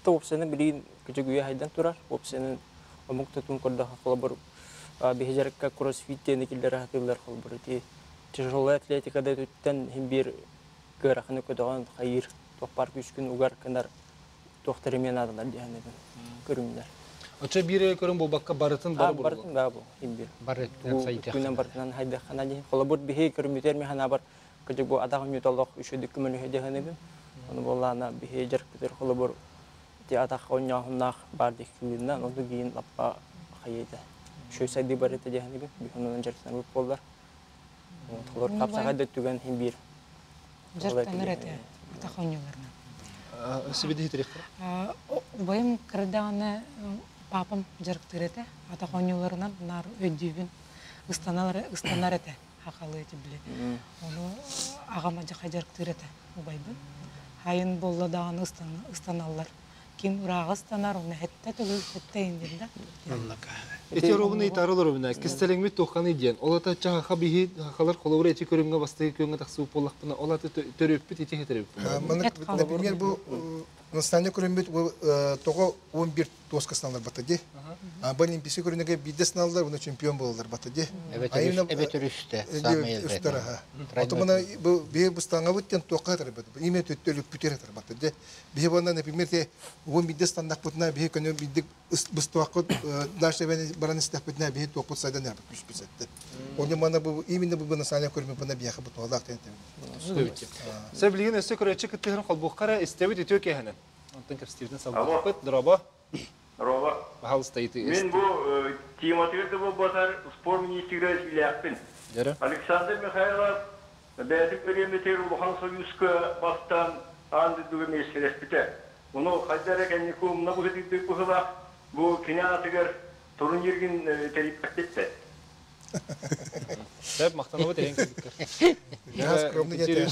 то уопсайынан билигин күчүгүйэ хайдан турар. Уопсайынан омук тутун көрдөх холобур биһи жарыкка кроссфит диэни киллэрэ хатыыллар холобур ити тяжелая атлетика да түттэн хин биир кыараханы көтөҕөн хайыр туохпар күскүн угар кынар туохтар эмиэ наадалар диэхэнэбин көрүҥнэр. Очо биир көрүҥ буолбакка барытын бары барытын баа бу хин биир. Барытын сайдыах. Күнэн барытынан хайдаххана диэн. Холобур биһи көрүмүтэр механа бар кыжы бу атах ньуталох үчүдүк көмөлүһэ диэхэнэбин. Ону боллаана биһи жаркытыр холобур ти атах онньоохуннаах бар диккүүннэн ону гиин лаппа хайыта. Шөй сайды барыта диэхэнэбин. Бихонунан жаркытан боллар. Холор капсаға да түгэн хин биир. Жарктанар этэ атах оонньууларынан. Сибиди хитрих. Убайым кырдаҕына папам жарктыр этэ атах оонньууларынан нар өйдүүбүн ыстанар ыстанар этэ хахалы эти били. Ону аҕам адьаха жарктыр этэ убайбын. Хайын болла даҕаны ыстаналлар. Ким ырааҕы ыстанар, оны хетте төгүл хетте индин да. Эти робуна итарыл робуна кистелеңмит туханы диэн. Ол ата чаха биһи хахалар холобур эти көрүҥҥэ бастыгы көҥҥө тахсыбыт буоллахпына, ол аты төрөппүт ити хетереппит. Например, бу национальный көрүммүт бу тоҕо 11 тоска сыналар бата ди. Бу олимпийский көрүнүгө бирде сыналар, буну чемпион болалар бата ди. Эбетер үстэ, самый Үстер аха. Отомана бу бие бустаңа буттен тоққа тарбат. Име төттөлүк бүтер тарбат ди. Бие бонна, например, те 11 стандарт бутна бие көнө бидик бустуакка дальше баран истәппитне бие тоқпут сайдан ярбы күч бисетте. Оны мана бу именно бу национальный көрүмү бuna бияха бу туалак тен. Сэ билигин өссө көрөччү кыттыһын холбуоххара истэбит үтүө киэһэнэн. Онтон кэпсэтиибитин салгыахпыт. Дорообо. Роба. Пожалуйста, ити. Мин бу Тематыгар да буолбатар спорт министригэр этиилээхпин. Александр Михайлов бэйэтин бириэмэтигэр улахан союзка бастаан аан дойдуга миэстэлэспитэ. Ону хайда эрэ кэнники умна быһыытыйдык быһыылаах бу кини аатыгар турниргин тэрийбэттиттэр. Сөп, махтанабыт эйэн кэлбиккэр. Скромный диэтэ.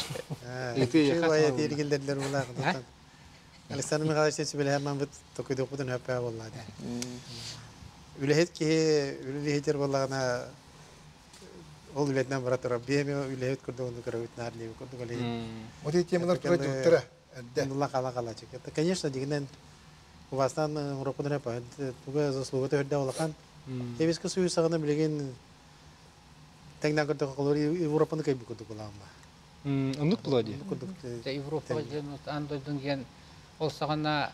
Александр Михайлович сүбэлэһэн бит токуйдуохпутун өппөө буолла. Үлэһит киһи үлэлиһитер буоллаҕына ол үлэтинэн бара турар. Биэми үлэһит курдук онну көрөбүт наар диэби курдук олиһин. Вот эти темалар тура туттара. Оннула кала кала Конечно, дигинен убастан урокун репа туга заслуга төһөрдө улахан. Эбиске сую сагына билеген теңнен көрдөх колор Европаны кайбы курдук буламма. Оннук була ди. Европа ден андойдун ген ол сагана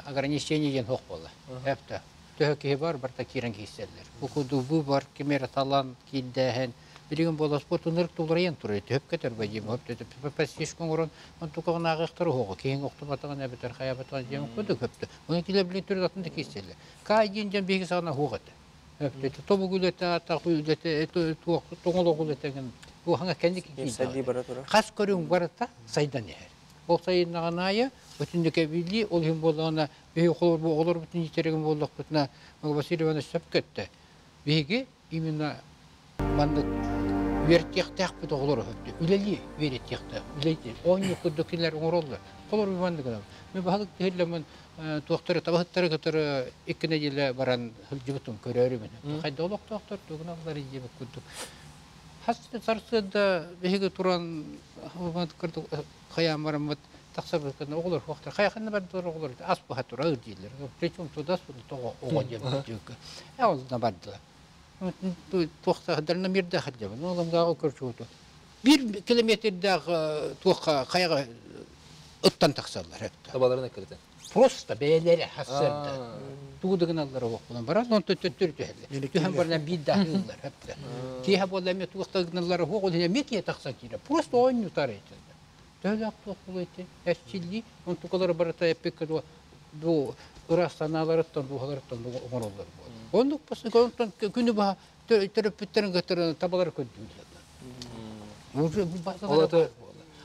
ограничение ген хок бола. Эпте. Төһө киһи бар, барта кирен киселлер. Бу куду бу бар кимер талан киддәһен. Билген бола спорт уныр тулрайын туры төп кетер бе дим хөп төп пәс коңрон он тукагын агыктыр хого киң октубатаган әбетер хаябатаган жем куду көптө. Оны киле билен түрү атын киселлер. Кай дин жан биги сагана хогат. Хөптө тобу гүлете ата гүлете тоңоло гүлетеген бу хаңа кенди ки. Кас көрүң барата сайдан эр. Ол сайыннаганайы бүтүндүкө били ол хим болгона биһи холор бу олор бүтүн итереген болдук бүтүнө Василий Иванович сөп кетти. Биһиги именно мандык үертиэхтээх бит оҕолор өһөптү. Үлели үертиэхтээх. Үлейти. Оонньу курдук кинилэр оҥороллор. Холор мандык гынан. Мен баһылык тиһиллэмэн туохтары табаһыттары кытары икки неделя баран хылдьыбытым көрөөрүмүн. Хайда олохтоохтор тугуналлар иджибит курдук. Хасты сарсыда биһиги туран курдук хаям бараммыт тахсабыт кына оҕолор хуохтар хайаханна бардылар оҕолор ас баха тура дииллер. Причем туда тоҕо оҕо диэн дүүккэ. Э ол на бардылар. Туохта дарна мирде хаддьабын. Оламгааҕы көрсүгүтү. Бир километрдаах туохха хайаҕа ыттан тахсаллар эпта. Табаларын эккирэтен. Просто бэйэлэри хассырда. Тугудыгыналлар оҕоппунан баран, онтон төттөрү түһэллэр. Түһэн баран биир даһыыллар эпта. Киэһэ буолла эмиэ туохтагыналлар оҕо эмиэ киэ тахсан киирэ. Просто оонньу тарайтылар. Төһөлөөх туох буолуйти? Эсчилли, онтукалары барыта эппикке ду ырас санааларыттан дууһаларыттан оҥороллор буол. Оннук онтон күнү баха төрөппүттерин көтөрөн табалар көддүүлэр. Уже бу базалар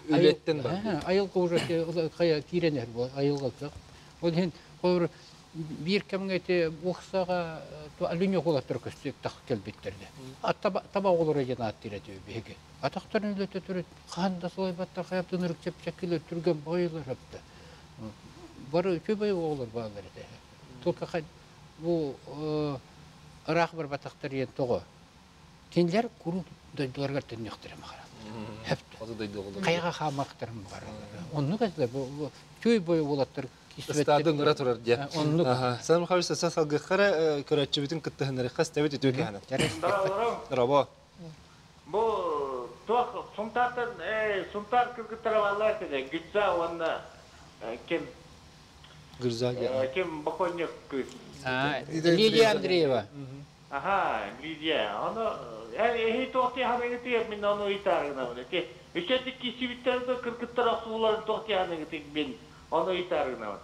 үлеттен бар. Айылга уже кая киренер бу айылга. Ол хин холор бир кемге те бухсага ту алюня холаттыр көстүк так келбиттерде. Таба таба олор ген аттыра биһиги. Атактарын үлөтө түрөт канда солайбаттар каяптын үрүк чепчекилер түргөн бойлар хапты. Бары үчү олор баалар эте. Только бу ыраах бар батактар ен того. Кинилер куру дойдуларга төннөхтөрө махара. Хепт. Кайга хамактар махара. Онну кәзле бу чүй бой болаттар. Стадын ыра турар дия. Оннук. Сан Михайлович саса салгыхара көрөтчүбүтүн кыттыһыннары хас тебит үтүө кэһэнэ. Рабо. Бу туох сунтартан сунтар кыргыттара баллар теде гитса онна ким Гырза ким боконник кыз. Лидия Андреева. Ага, Лидия. Аны эһи туохти ханыгы мин аны ыйтаргына. Те үчәти кисибиттер кыргыттар аксууларын туохти ханыгы мен аны ыйтаргына.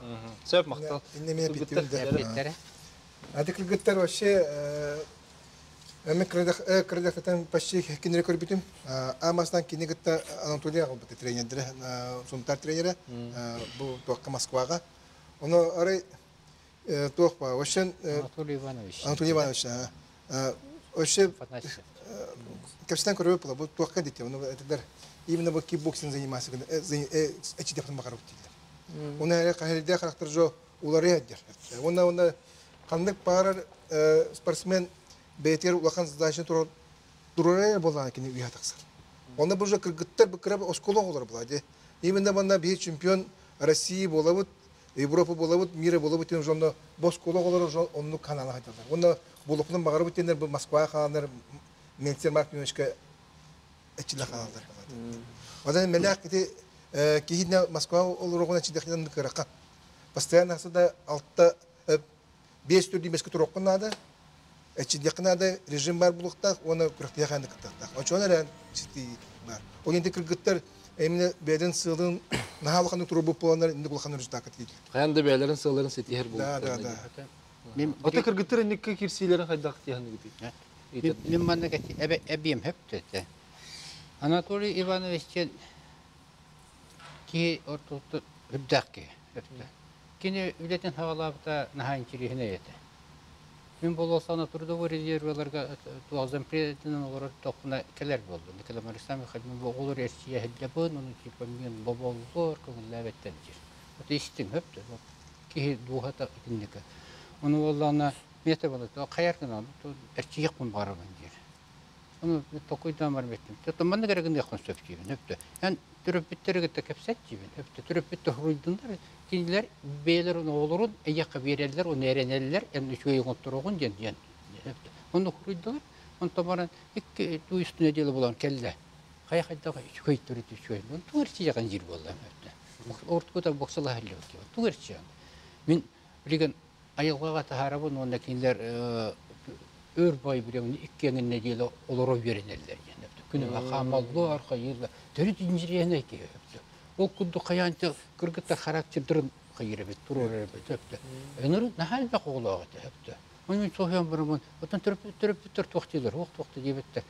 Сөп мактал. Инне мен биттер. Ады кыргыттар вообще Эми кырдах почти кинere көрбүтүм. Амастан кине гытта Анатолий албыты тренердер, сунтар тренері, бу туаққа Москваға. Оны арай туақ ба, вообще Анатолий Иванович. Анатолий Иванович, вообще капитан көрөп була, бу туаққа дейт, оны этилер именно бу кикбоксинг занимался, эчи деп бакарып дейт. Оны әле кахерде характер жо улары ядер. Оны оны кандык барар спортсмен бетер улахан задача турар болған кини уя тақсар. Онда бұл кыргыттар бу кырап осколог олар була. Именно банда бир чемпион России болабыт, Европа болабыт, мира болабыт тен жонда босколог олар жон онну канала хаталар. Онда болукунун багарыбыт тендер бу Москва хаандар Менцер Марк Мимешке эчиле хаалдар. Одан мелак ити кихидне Москва олорогуна чидехтен кырака. Постоянно асыда алтта беш түрдүү меске туроккун надо. Эчидекнада режим бар булуктак, оны күрәктә кыттак. Очон эрен сити бар. Ол инде кыргыттар эмне беден сылын нахалыкны турбу боландар инде булхан результат дейт. Каянда бәйләрен сыларын сетихер булып. Да, да, да. Ота кыргыттар энникке кирсиилэрин хайдах тиһаныгытый? Мин манна эбиэм хөптөтө. Анатолий Иванович киһи ортотуттан үрдээх киһи өптө. Кини үлэтин хаҕалаабыта наһаа интириэһинэй этэ. Мин болуосана трудовой резерваларга туох зампрединэн олорор тохпуна кэлэр буоллум. Николай Александрович Михайлович оҕолор эрчийэ сылдьабын, ону типа мин боболлор, көҥүллээбэттэр диир. Вот истиҥ өптө. Киһи дууһата итинника. Ону буоллаҕына миэтэ буолла хайар гынан эрчийиэхпин баҕарабын диир. Ону толкуйдаан баран эттим. Оттон маннык эрэ гыныаххын сөп диибин. Өптө. Эн төрөппүттэри кытта кэпсэт диибин. Өптө. Төрөппүттэр хоруйдуннар. Кинилэр бэйэлэрин оҕолорун эйиэхэ биэрэллэр, ону эрэнэллэр, эн үчүгэй оҥоттороҕун диэн диэн. Өптө. Онно хоруйдулар. Онтон баран икки үс неделя буолан кэллэ. Хайа хайдах үчүгэй төрүт үчүгэй. Тугу эрчийэҕин диир буолла. Өптө. Ортукута боксалаһа илдьибит. Тугу эрчийэҕин? Мин билигин айылҕаҕа таһаарабын уонна кинилэр өр бай билэҥни иккиэҥин нэдиэлэ олоро үөрэнэллэр диэн күнү хаамаллар хайыыллар төрүт инженернэй киһи өптө ол курдук хайаанча кыргыттар характердарын хайыыр эбит туруорар эбит өптө өнөр наһаа элбэх оҕолоох этэ өптө оны мин соһуйан бараммын оттон төрөппүттэр туох дииллэр уох туох да диэбиттэр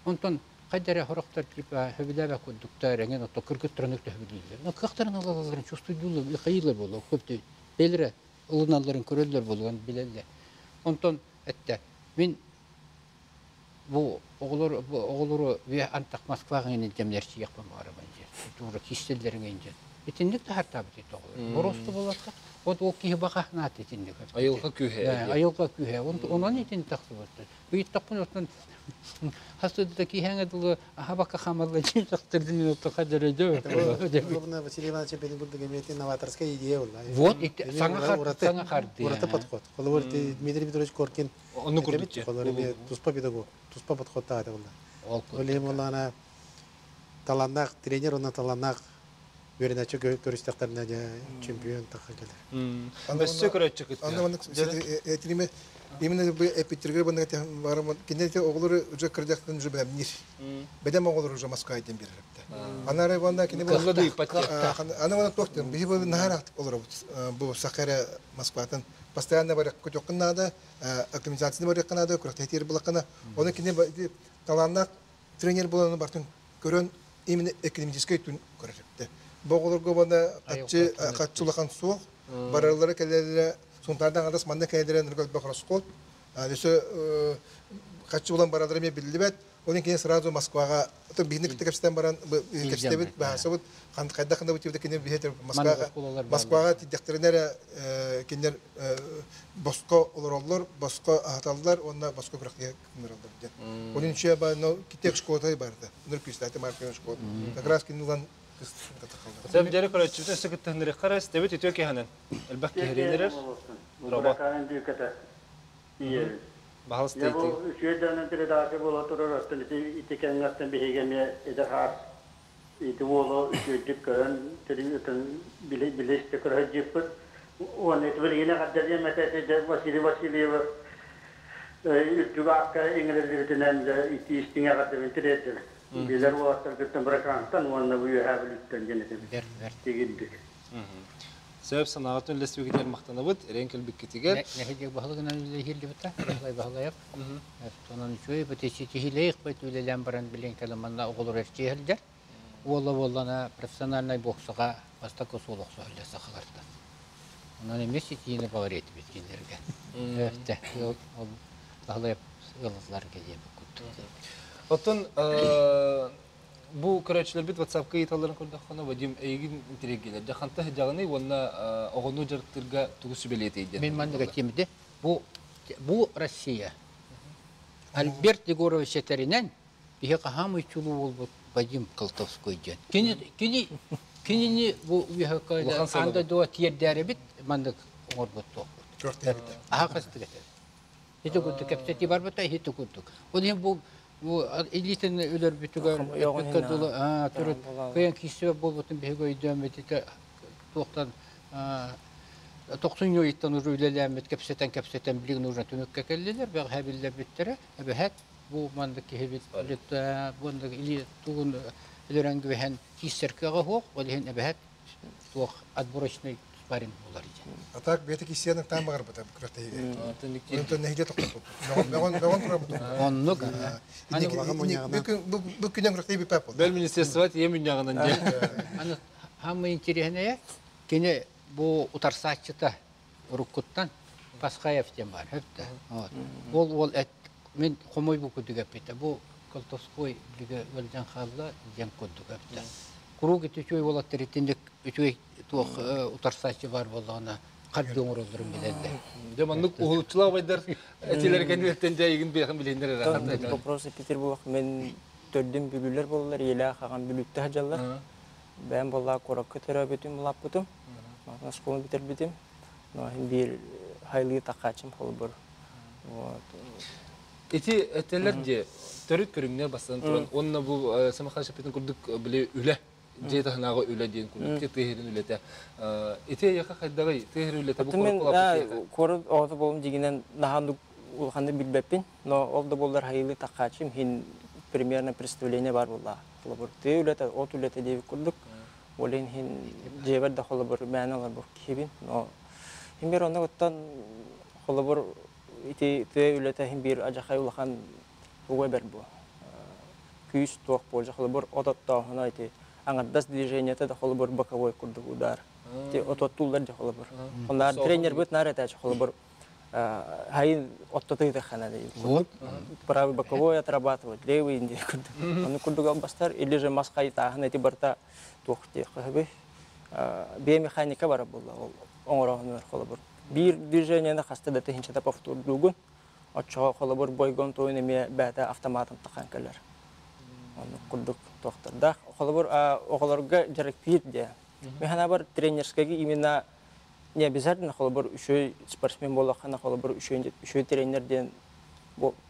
онтон хайда эрэ сорохтор типа сөбүлээбэт курдуктар эҥин оттон кыргыттарын өттө сөбүлүүллэр но кыахтарын ылалларын чувствуйдууллар хайыылар буолуо көптө бэлэрэ ылыналларын көрөллөр буолуон билэллэр. Онтон эттэ, мин бу оҕолор бу оҕолору антах Москваҕа илдьэмнэр сиэхпин баҕарабын диэн. Туора кистэллэриҥ инжен. Итинник таһартаабыт ити оҕолор. Боросту буолбатах. Вот ол киһи баҕа наата итинник. Айылҕа күүһэ. Айылҕа күүһэ. Онон итин тахсыбыт. Ыйыттахпын оттон хасыда киһиҥэ дылы аһабакка хамалла дьин тахтырдын отто хадырыды. Василий Иванович бени курдук эмиэ новаторская идея буолла. Вот саҥа саҥа харды. Ураты подход. Холобур Дмитрий Петрович Коркин Ону курдук. Холобур эмиэ туспа педагог, туспа подход таата буолла. Ол иһин буоллаҕына талааннаах тренер уонна талааннаах үөрэнээччи көрүстэхтэринэ дьэ чемпион тахха кэлэр. Өссө көрөөччү кытта. Аны маннык этиниме именно бу эпиттергер баннык барым кинилер оҕолору уже кырдьактан уже бэлэмниир. Бэдэм оҕолору уже Москва диэн биэрэрепте. Анары ванда кини бу аны ванда туохтан биһи бу наһаар олоробут бу Сахара Москватын постоянно бар көтөххүн наада оптимизацияны барыахха наада күрэхтэһиир булаккана оны кини талааннаах тренер буолан бартын көрөн именно экономическай түн көрөрөптө. Бу оҕолорго бана хаччы хаччы улахан суох бараллара кэлэллэрэ Сунтаардан адас манна кэлэллэрэ ныргал бохроскол өсө хаччы булан бараллара эмиэ биллибэт. Onun кини сразу Москваға биһини кытта кэпсэтэн баран кэпсэтэбит баһасыбыт хайдах гына бутибит кини биһи Москваға Москваға тиддехтерин эрэ кинилер боско олороллор, боско аһаталлар, уонна боско күрэхтигэ кыннараллар диэн. Onun үчү ба но китек школатай барды. Ныр күстәте маркын школа. Как раз кини улан Сөп дьэрэ көрөөччүбүт өссө кыттыһыннарыахха харас тэбит үтүө киһанан элбэх киһиринэрэр. Быракаанын дүүкэтэ ийэбит. Баһалыста Дьэ бу үчүгэй передача буола турар оттон ити ити кэмҥэттэн биһиги эмиэ эдэр хаас ити уолу үчүгэйдик көрөн ытын биле биле истэ көрө сылдьыппыт. Уонна ити билигин эҕэрдэлиэм этэ ити Василий Васильевы үрдүк аакка иҥэриллибитинэн дьэ итии истиҥ эҕэрдэбин тириэрдэбин. Билэр уолаттаргыттан Быракаантан уонна бу Үөһээ Бүлүүттэн диэн этим. Тигирдик. Сөп санааҕытын үллэстибикитигэр махтанабыт, эрээн кэлбиккитигэр. Нэһилиэк баһылыгынан үлэлэһииллибитэ, Баһылай Баһылаев. Онон үчүгэй бу ситиһиилээх бит үлэлээн баран билин кэлэн манна оҕолор эрчийэллэр. Уола буоллана профессиональнай боксаҕа бастакы суол охсуһаллар сахалартан. Онон эмиэ ситиһиини баҕар этибит кинилэргэ. Өттө ол Баһылаев ыалларга диэбит курдук. Оттон бу көрөөччүлэрбит WhatsApp-ка ыйыталларын көрдөххүнэ, Вадим эйигин интириэһиргииллэр. Дьэ ханта сылдьаҕыный уонна оҕону дьарыктыырга тугу сүбэлиэтэй диэн. Мин маннык этиэм бу бу Россия Альберт Егорович этэринэн биһи хаһаамый чулуу буолбут Вадим Колтовской диэн. Кини кини кинини бу үөһэ аан дойдуга тиэрдээрэбит маннык оҥорбут туохпут. Аһаҕастык этэр. Ити курдук кэпсэтии барбыта ити курдук. Ол иһин бу бу илиитин өлөрбүтүгэр эппиккэ дылы төрүт кыайан киирсибэт буолбутун биһиги өйдөөммүт ити туохтан тохсунньу ыйыттан уже үлэлээммит кэпсэтэн кэпсэтэн билигин уже түмүккэ кэллилэр бэҕэһээ биллэрбиттэрэ эбэһээт бу маннык киһибит буоннык илии тугун өлөрөн түбэһэн киирсэр кыаҕа суох ол иһин эбэһээт туох отборочный Спарринг болар ден. А так бэйэтэ киссиянын таан баҕарбыта күрэхтэһиигэ. Онтон нэһилиэ тохтоппут. Мөҕөн турабыт. Оннук. Бу күнэн күрэхтэһии бүппэт буолла. Бэл министерство тиийэ мүнньаҕынан диэн. Аны самый интересное, кини бу утарсааччыта уруккуттан Пасхаев диэн бар, хөптө. Ол ол эт мин хомой бу курдук эппитэ. Бу Колтовской билигэ өлдөн хаалла диэн курдук эптэ. Куруук ити үчүгэй уолаттар итинник үчүгэй туох утарсааччы баар буоллаҕына хардыы оҥороллорун билэллэр. Дьэ маннык уһулуччулаах убайдар этилэр кэнниттэн дьэ эйигин биэхин билиннэр эрэ. Вопрос Петербург мен төрдүм бүлүүлэр буоллар, ийэлээх аҕам Бүлүүттэ сылдьаллар. Бэйэм буоллаа куоракка төрөөбүтүм, улааппытым. Оскуоланы бүтэрбитим. Но биир хайлыы такаачым холбур. Вот. Ити этэлэр дьэ төрүт көрүҥнэр бастан туран уонна бу Самахан Шапитин курдук били үлэ дьиэ таһынааҕы үлэ диэн курдук тыа үлэтэ. Ити эйиэхэ хайдаҕый тыа үлэтэ бу куорат куорат оҕото болум дьигинэн наһаа улаханнык билбэппин, но ол да буоллар хайылыы такаачым хин примерно представление бар буолла. Холобур тыа үлэтэ, от үлэтэ диэбит курдук. Ол иһин дьиэбэр да холобур мээнэ олорбут киһибин, но хин бир оннугуттан холобур ити тыа үлэтэ иһин биир адьахай улахан тугу эбэр бу күүс туох буолжа холобур от оттооһуна ити аҥардас движениета да холобур боковой курдук удар ити от оттууллар дьэ холобур оннаар тренербит наар этээчи холобур хайын оттотуйтаххана Вот. Правый боковой отрабатывать, левый инди курдук ону курдук албастар или же мас хайытааһын эти барта туох диэххэ биомеханика бара буолла ол оҥороһунугар холобур биир движениены хаста да тыһыынчата повтордуугун оччоҕо холобур бойгон туойун эмиэ бэйэтэ автоматом тахан кэлэр оннук курдук туохтардаах холобур оҕолорго дьарыктыыр диэ мин тренерскайга именно не обязательно холобур үчүгэй спортсмен буоллаххына холобур үчүгэй үчүгэй тренер диэн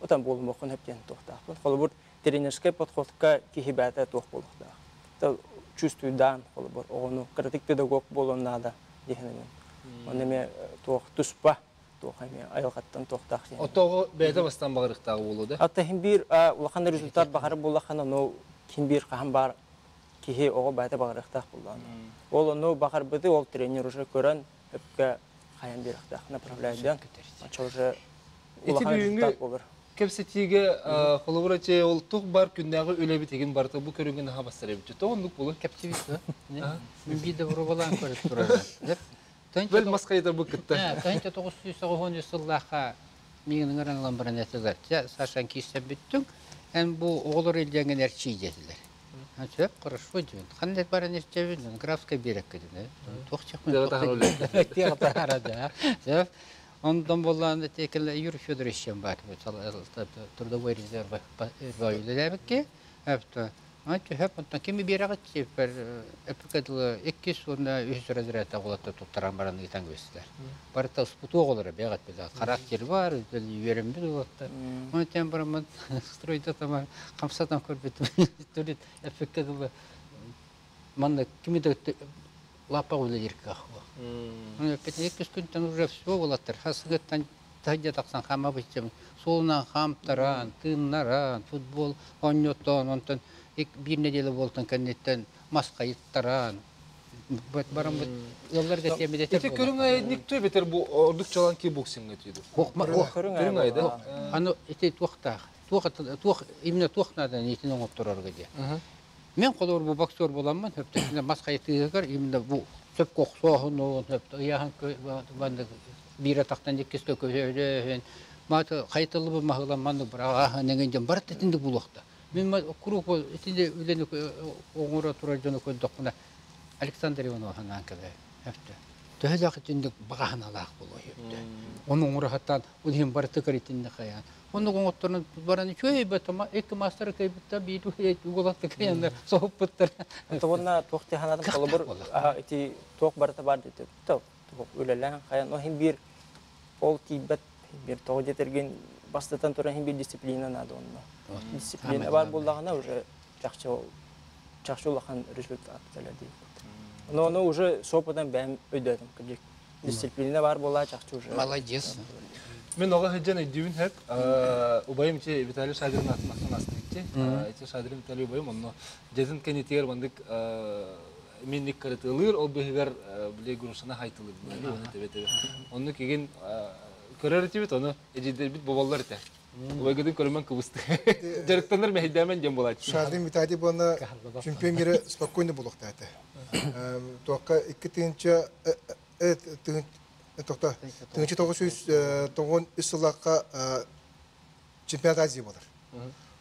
отан буолумуоххун сөп диэн туохтаахпын холобур тренерскай подходка киһи бэйэтэ туох буолуохтаах чувствуйдаан холобур оҕону кыратык педагог буолуон наада диэхинэн онно эмиэ туох туспа туох эмиэ айылҕаттан туохтаах диэн Отоҕу бэйэтэ бастаан баҕарыктааҕы буолуо да? Атта хин биир улахан результат баҕар буоллаххына, но ким биир хаһан баар киһи оҕо бэйэтэ баҕарыахтаах буоллаҕына. Ол ону баҕарбыты ол тренер уже көрөн өпкө хайан биэрэхтээх направляйдан. Очо уже Ити улахан бүгүҥҥү результат болар. Кэпсэтиигэ холобура че ол тух бар күннээҕи үлэбит игин барыта бу көрүҥүн аха бастар эбит. Тоҕо оннук буолуй? Кэпсибит да. Мин биир да боруобалаан көрөт турар. Бэл мас хайытар бу кытта. Тыһыынча 990 сыллаахха миигин ыҥыран ылан баран этилэр. Чэ, Сашан киирсэн бүттүҥ. Эн бу оҕолор илдьэҥҥин эрчий диэтилэр. Сөп, хорошо диэн. Ханна баран эрчэбин? Графскай биэрэккэ диэн. Туох чехмин тиэҕэ таһара да. Сөп. Онтон буоллаан текеле Юрий Федорович бар. Трудовой резерв үлэлээбикки. Эпто. Антүһэп онтон кими биэрэҕит сиппер эппикэ дылы иккис уонна үһүс разрядта оҕолотто туттаран баран ыытан көстөр. Барыта успутуох олоро бэҕэт билэ характер бар, үөрэммит уолаттар. Оны тем бараммын стройда тама хамсатан көрбүтүм. Төрүт эппикэ дылы манна кими да лаппа үлэлиир кыах Оны эппитин иккис күнтэн уже все уолаттар хасыгыттан таһырдьа тахсан хаамабыччым суолунан хаамтаран, тыыннаран, футбол оонньотон, онтон биир нэдиэлэ буолтун кэнниттэн мас хайыттаран, бараммыт ыалларга тиэмидэтэр Ити көрүҥ айдник туй бетер бу ордук чалан кикбоксингга түйді. Көрүҥ Көрүҥ айды. Аны ити туохтаах, туох туох именно туох наада итин оҥотторорго диye. Мен холобур бу боксер буоламмын, хөптөсүнэ мас хайытыыгар именно бу сөп кохсооһунуун, хөптө ыйааһын биир атахтан иккискэ көһөрөһүн, мааты хайытыллыбы маһылан маннык бырааһын эҥин дьон барыта итинник булуохта. Мин куруук итинник үлэни оҥоро турар дьону көрдөхпүнэ Александр Иванов санаан кэлэр. Өптө. Төһөлөөх итинник баҕаһыналаах буолуо өптө. Ону оҥоро ол иһин барыта итинник хайаан. Оннук оҥотторун баран үчүгэй бэтама икки мастары кыйбытта биир уолатта кыйаннар соһуппуттар. Онна туох тиханадым холобур ити туох барыта бар диэт туох үлэлээн хайан но хин биир ол тиийбэт биир тоҕо диэтэргин бастатан туран хин биир дисциплина наада онно. Дисциплина бар буоллаҕына уже чахчы чахчы улахан результат кэлэр диир. Но ону уже с опытом бэйэм өйдөөтүм кырдьык. Дисциплина бар буолаа чахчы уже. Молодец. Мен оҕо сылдьан өйдүүбүн сөп. Убайым ити Виталий Шадрин атын ахтан астык ити. Ити Шадрин Виталий убайым онно дьэтин кэннитигэр мандык минник каратылыр, ол быһыгар били грушана хайтылыр оны тебе-тебе. Онну кигин көрөр этибит, оны эжидербит боболлар этэ. Убайгытын көрөмөн кыбысты. Жарыктанар мэһийдээмен диэн буолааччы. Шадрин Виталий буолна чемпион мира спокойно булуохтаата. Туохха 2 тыһыынча тохто 1993 сыллаахха чемпионат Азии болар.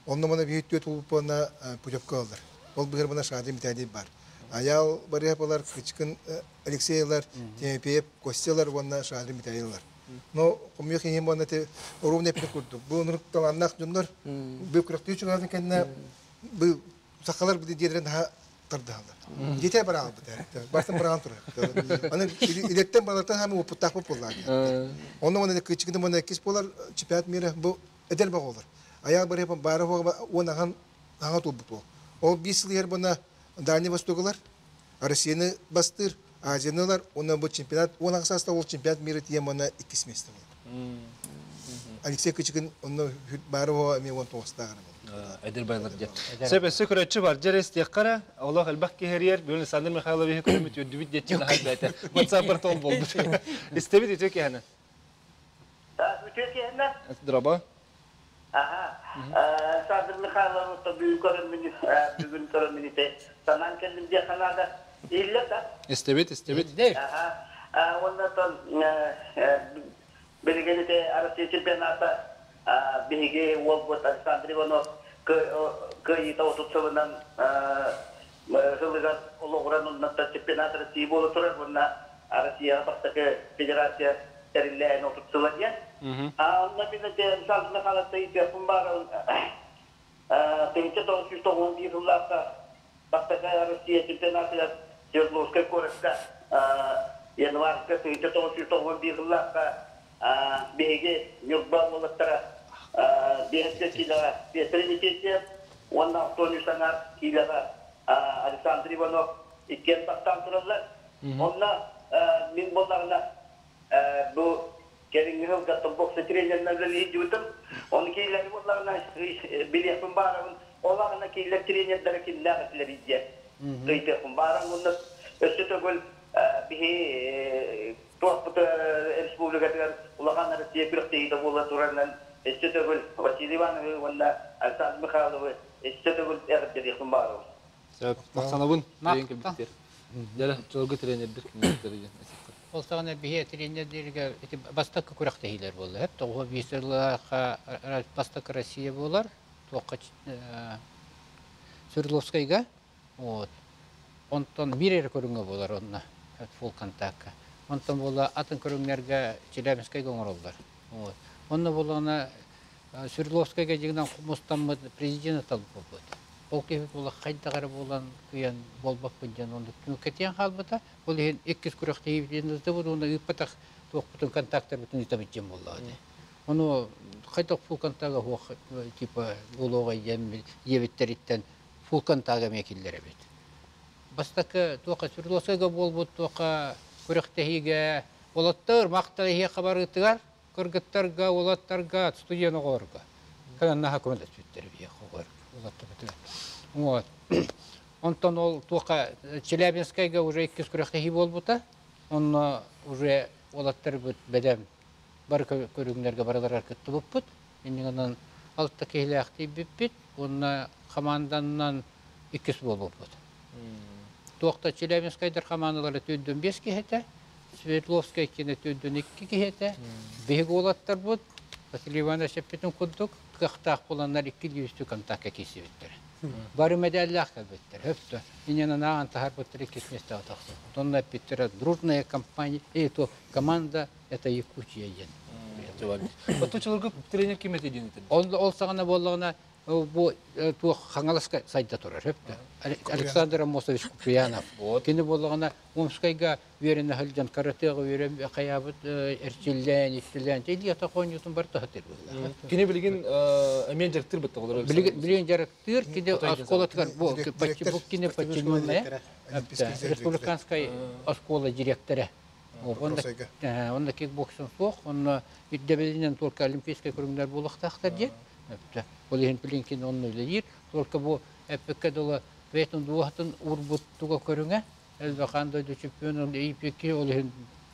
Онно мана биир түөт улуппуона путевка алар. Ол быһыр мана Шадрин Виталий бар. Аял Барыапалар, Кычкын Алексейлар, Тимофеев Костялар уонна Шадрин Виталийлар. Но хомуйуох иһин буонна те ровно эппит курдук. Бу онурук талааннаах дьоннор бу күрэхтии чугаһын кэннэ бу сахалар бу диэдэрин наһаа тардыһаллар. Дьиэтэ бараалбыт. Бастан бараан турар. Аны илеттен балартан хам опыттаах боллар. Онно онно кычыгын мона кис болар чемпионат мира бу эдер боголор. Аял барып бары он ахан аңа тулбут. Ол 5 жыл ер буна Дальний Востоклар, Россияны бастыр, Азиянылар, онна бу чемпионат, он ақсаста ол чемпионат мира тием она иккис место был. Алексей Кычыгын онно бары эме он тоғыстағыр. Эдер байлар дия. Сөп өссө көрөччү бар жерес тияккара, Олох элбэх киһириэр, бүгүн Александр Михайлович көрөмүт үдүбүт диэччи наһай бэйэтэ. WhatsApp тол болбут. Истэбит үтүө киһини. Үтүө киһини. Дроба. Аха. Александр Михайлович бүгүн көрөмүн бүгүн көрөмүн санаан кэллим диэ ханаада. Илле да. Истэбит, истэбит. Аха. Оннан билигин Россия чемпионата биһиги уолбут Александр Иванов кыайыыта 30 сылынан сылыгар олоҕуран оннаттан чемпионат России буола турар уонна Россия бастакы федерация тэриллээн 30 сыла диэн. А онно мин Александр Михайлович ыйытыахпын баар 1991 сыллаахха бастакы Россия чемпионатыгар Свердловскай куоракка январька 1991 сыллаахха биһиги Ньурба уолаттара биэс килоҕа Петр Никитьев уонна 93 килоҕа Александр Иванов иккиэн бастаан тураллар. Онно мин буоллаҕына бу кэлиҥҥи сылга бокса тренеринэн үлэлии Оны киилэри буоллаҕына билиэхпин баарабын. Ол аҕына киилэр тренердері кимнээх этилэр диэн ыйытыахпын баарам. Онно өссө төгүл биһи туохпут республикатыгар улахан Россия күрэхтэһиитэ буола турарынан өссө төгүл Василий Ивановы уонна Александр Михайловы өссө төгүл эҕэрдэлиэхпин баарабын. Сөп. Махтанабын. Тренер кэлбиттер. Дьэ, чолгу тренердер кинилэр диэн. Ол саҕана биһи тренердерге ити бастакы күрэхтэһиилэр буолла. Хеп 95 сыллаахха бастакы Россия буолар. Туохха Свердловскайга. Вот. Онтон бир эрэ көрүҥэ буолар онно фулл контактка. Онтон буола атын көрүҥнэргэ Челябинскайга оҥороллор. Вот. Онно буолана Свердловскайга дьигинэн мустаммыт президент талбыт. Ол киһи буола хайдах эрэ буолан кыйан буолбаппын диэн оннук түмүккэтиэн хаалбыта. Ол иһин иккис күрэхтэһиибитин ыытыбыт уонна ыыппатах туохпутун контактарбытын ыытабыт диэн буоллаҕа. Ону хайдах фулл контакта хуох типа буолуоҕай диэн диэбиттэриттэн фулл контакт эмиэ киллэрэбит. Бастакы туохха Свердловскайга буолбут туохха күрэхтэһиигэ уолаттар махтал хабарытыгар кыргыттарга, уолаттарга, студент оҕолорго. Кэлэн наһаа көмөлөспүттэр биһиэхэ оҕолор уолаттар. Вот. Онтон ол туохха Челябинскайга уже иккис күрэхтэһии буолбута. Онно уже уолаттарбыт бэдэм бары көрүҥнэргэ барыларыгар кыттыбыппыт. Иннигэнэн алта киһилээхтии бүппүт. Уонна команданан иккис буолбуппут. Туохта Челябинскайдар командалары 45 киһи этэ, Свердловскай кине 42 киһи этэ. Биһиги уолаттарбыт Василий Иванович эппитин курдук кыахтаах буоланнар икки дүүстүү контакка киирсибиттэр. Бары медаллаах кэлбиттэр. Хөптө. Иннинэн ааҕан таһаарбыттар иккис миэстэҕэ тахсыбыт. Онно эппиттэрэ дружная компания, и то команда это Якутия диэн. Оттон чолгу тренер ким этэй диэн этин? Ол саҕана буоллаҕына бу туох Хаҥаласка сайда турар хөптө. Александр Амосович Куприянов. Кини буоллаҕына Омскайга үөрэнэ сылдьан каратэҕэ үөрэн хайаабыт эрчиллээн, иттилээн, илията хоньутун бар таһатыр буолла. Кини билигин эмиэн жарыктыыр бытта олорор. Билигин жарыктыыр, кини оскуолатыгар бу бу кини подчиненная республиканскай оскуола директора. Онда кикбоксинг суох, онно ирдэбилинэн только олимпийскай көрүҥнэр буолуохтаахтар диэн. Ол иһин Плинкин онно үлэлиир. Только бу эппиккэ дылы бэйэтин дууһатын уурбут туга көрүҥэ. Элбэх аан дойду чемпионун ИПК ол иһин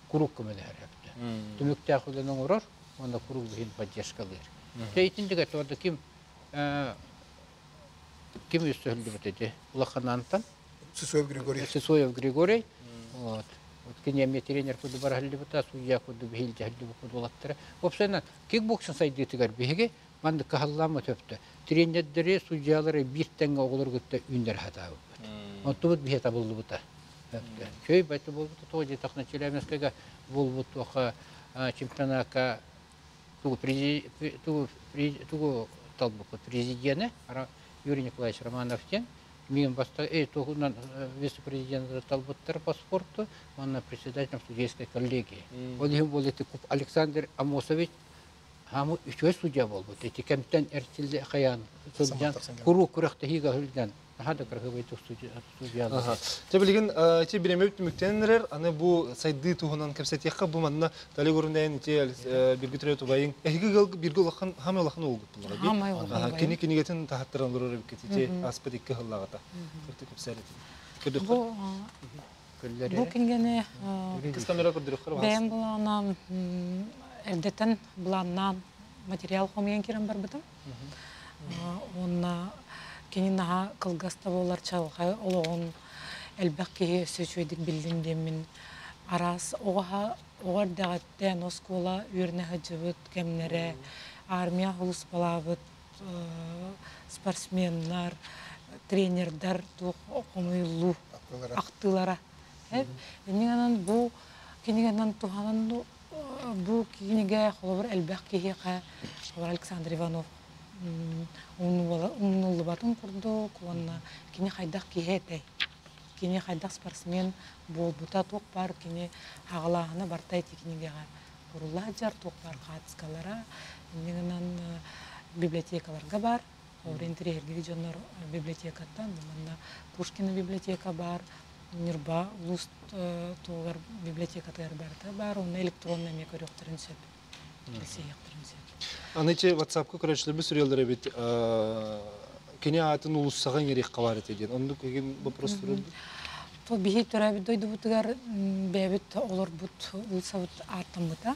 куруук көмөлөһөр эбит. Түмүктээх үлэни оҥорор уонна куруук иһин поддержкалыыр. Дьэ итинник этэ ким ким үстүһүллүбүт ити улаханаантан Сысоев Григорий. Сысоев Григорий. Вот. Кини эмиэ тренер курдук бараһыллыбыта, судья курдук биһилдьэһиллибит курдук Уопсайынан кикбоксинг сайдыытыгар биһиги маннык кыһаллаама сөптө. Тренердэри, судьялары биир тэҥҥэ оҕолору кытта үүннэрэ сатаабыппыт. Онтубут биһи табыллыбыта. Чөй бэти буолбута тоҕо диэтэххинэ Челябинскайга буолбут туохха чемпионакка тугу тугу талбыппыт президены Юрий Николаевич Романов диэн миигин баста тугунан вице-президент талбыттар по спорту уонна председателем судейской коллегии. Ол иһин буол ити Александр Амосович Хаамы үчүгэй судья буолбут. Ити кэмтэн эрчиллэ хайаан сылдьан куруук күрэхтэһиигэ сылдьан наһаа да кыраһыабайдык судьялар. Дьэ билигин ити бириэмэ түмүктэнэн эрэр, аны бу сайдыы туһунан кэпсэтиэххэ бу манна Тали Гурунайын ити бирги төрөт убайың эһиги ыал бирги улахан хамай улахан уолгут буллара дии. Хамай улахан убайым. Кини кинигэтин таһаттаран олорор эбиккит ити ааспыт икки сыллааҕыта. Кырты кэпсээр этин. Бу Бу кинигэни бэйэм былаанам эрдэтэн былааннаан материал хомуйан киирэн барбытым. Уонна кини наһаа кылгас да буолар чаҕылхай олоҕун элбэх киһи өссө үчүгэйдик биллин диэммин араас оҕо оҕо эрдэҕиттэн оскуола үөрэнэ сылдьыбыт кэмнэрэ, армия сулууспалаабыт спортсменнар, тренердар туох хомуйуллуу ахтыылара. Иннинэн бу кинигэнэн туһанан бу кинигэ холобур элбэх киһиэхэ холобур Александр Иванов умнуллубатын курдук уонна кини хайдах киһи этэй кини хайдах спортсмен буолбута туох баар кини аҕалааһына барта ити кинигэҕэ курулла сылдьар туох баар хаартыскалара иннинэн библиотекаларга баар интэриэһиргиир дьоннор библиотекаттан манна Пушкина библиотека баар Ньурба улуус туһугар библиотекатыгар барыта баар онно электронно эмиэ көрүөхтэрин сөп билсиһиэхтэрин сөп. Аны ити WhatsApp-ка көрөөччүлэрбит суруйаллар эбит кини аатын уулуссаҕа иҥэриэххэ баар этэ диэн. Оннук игин вопрос турар. То биһи төрөөбүт дойдубутугар бэйэбит олорбут уулуссабыт ааттаммыта.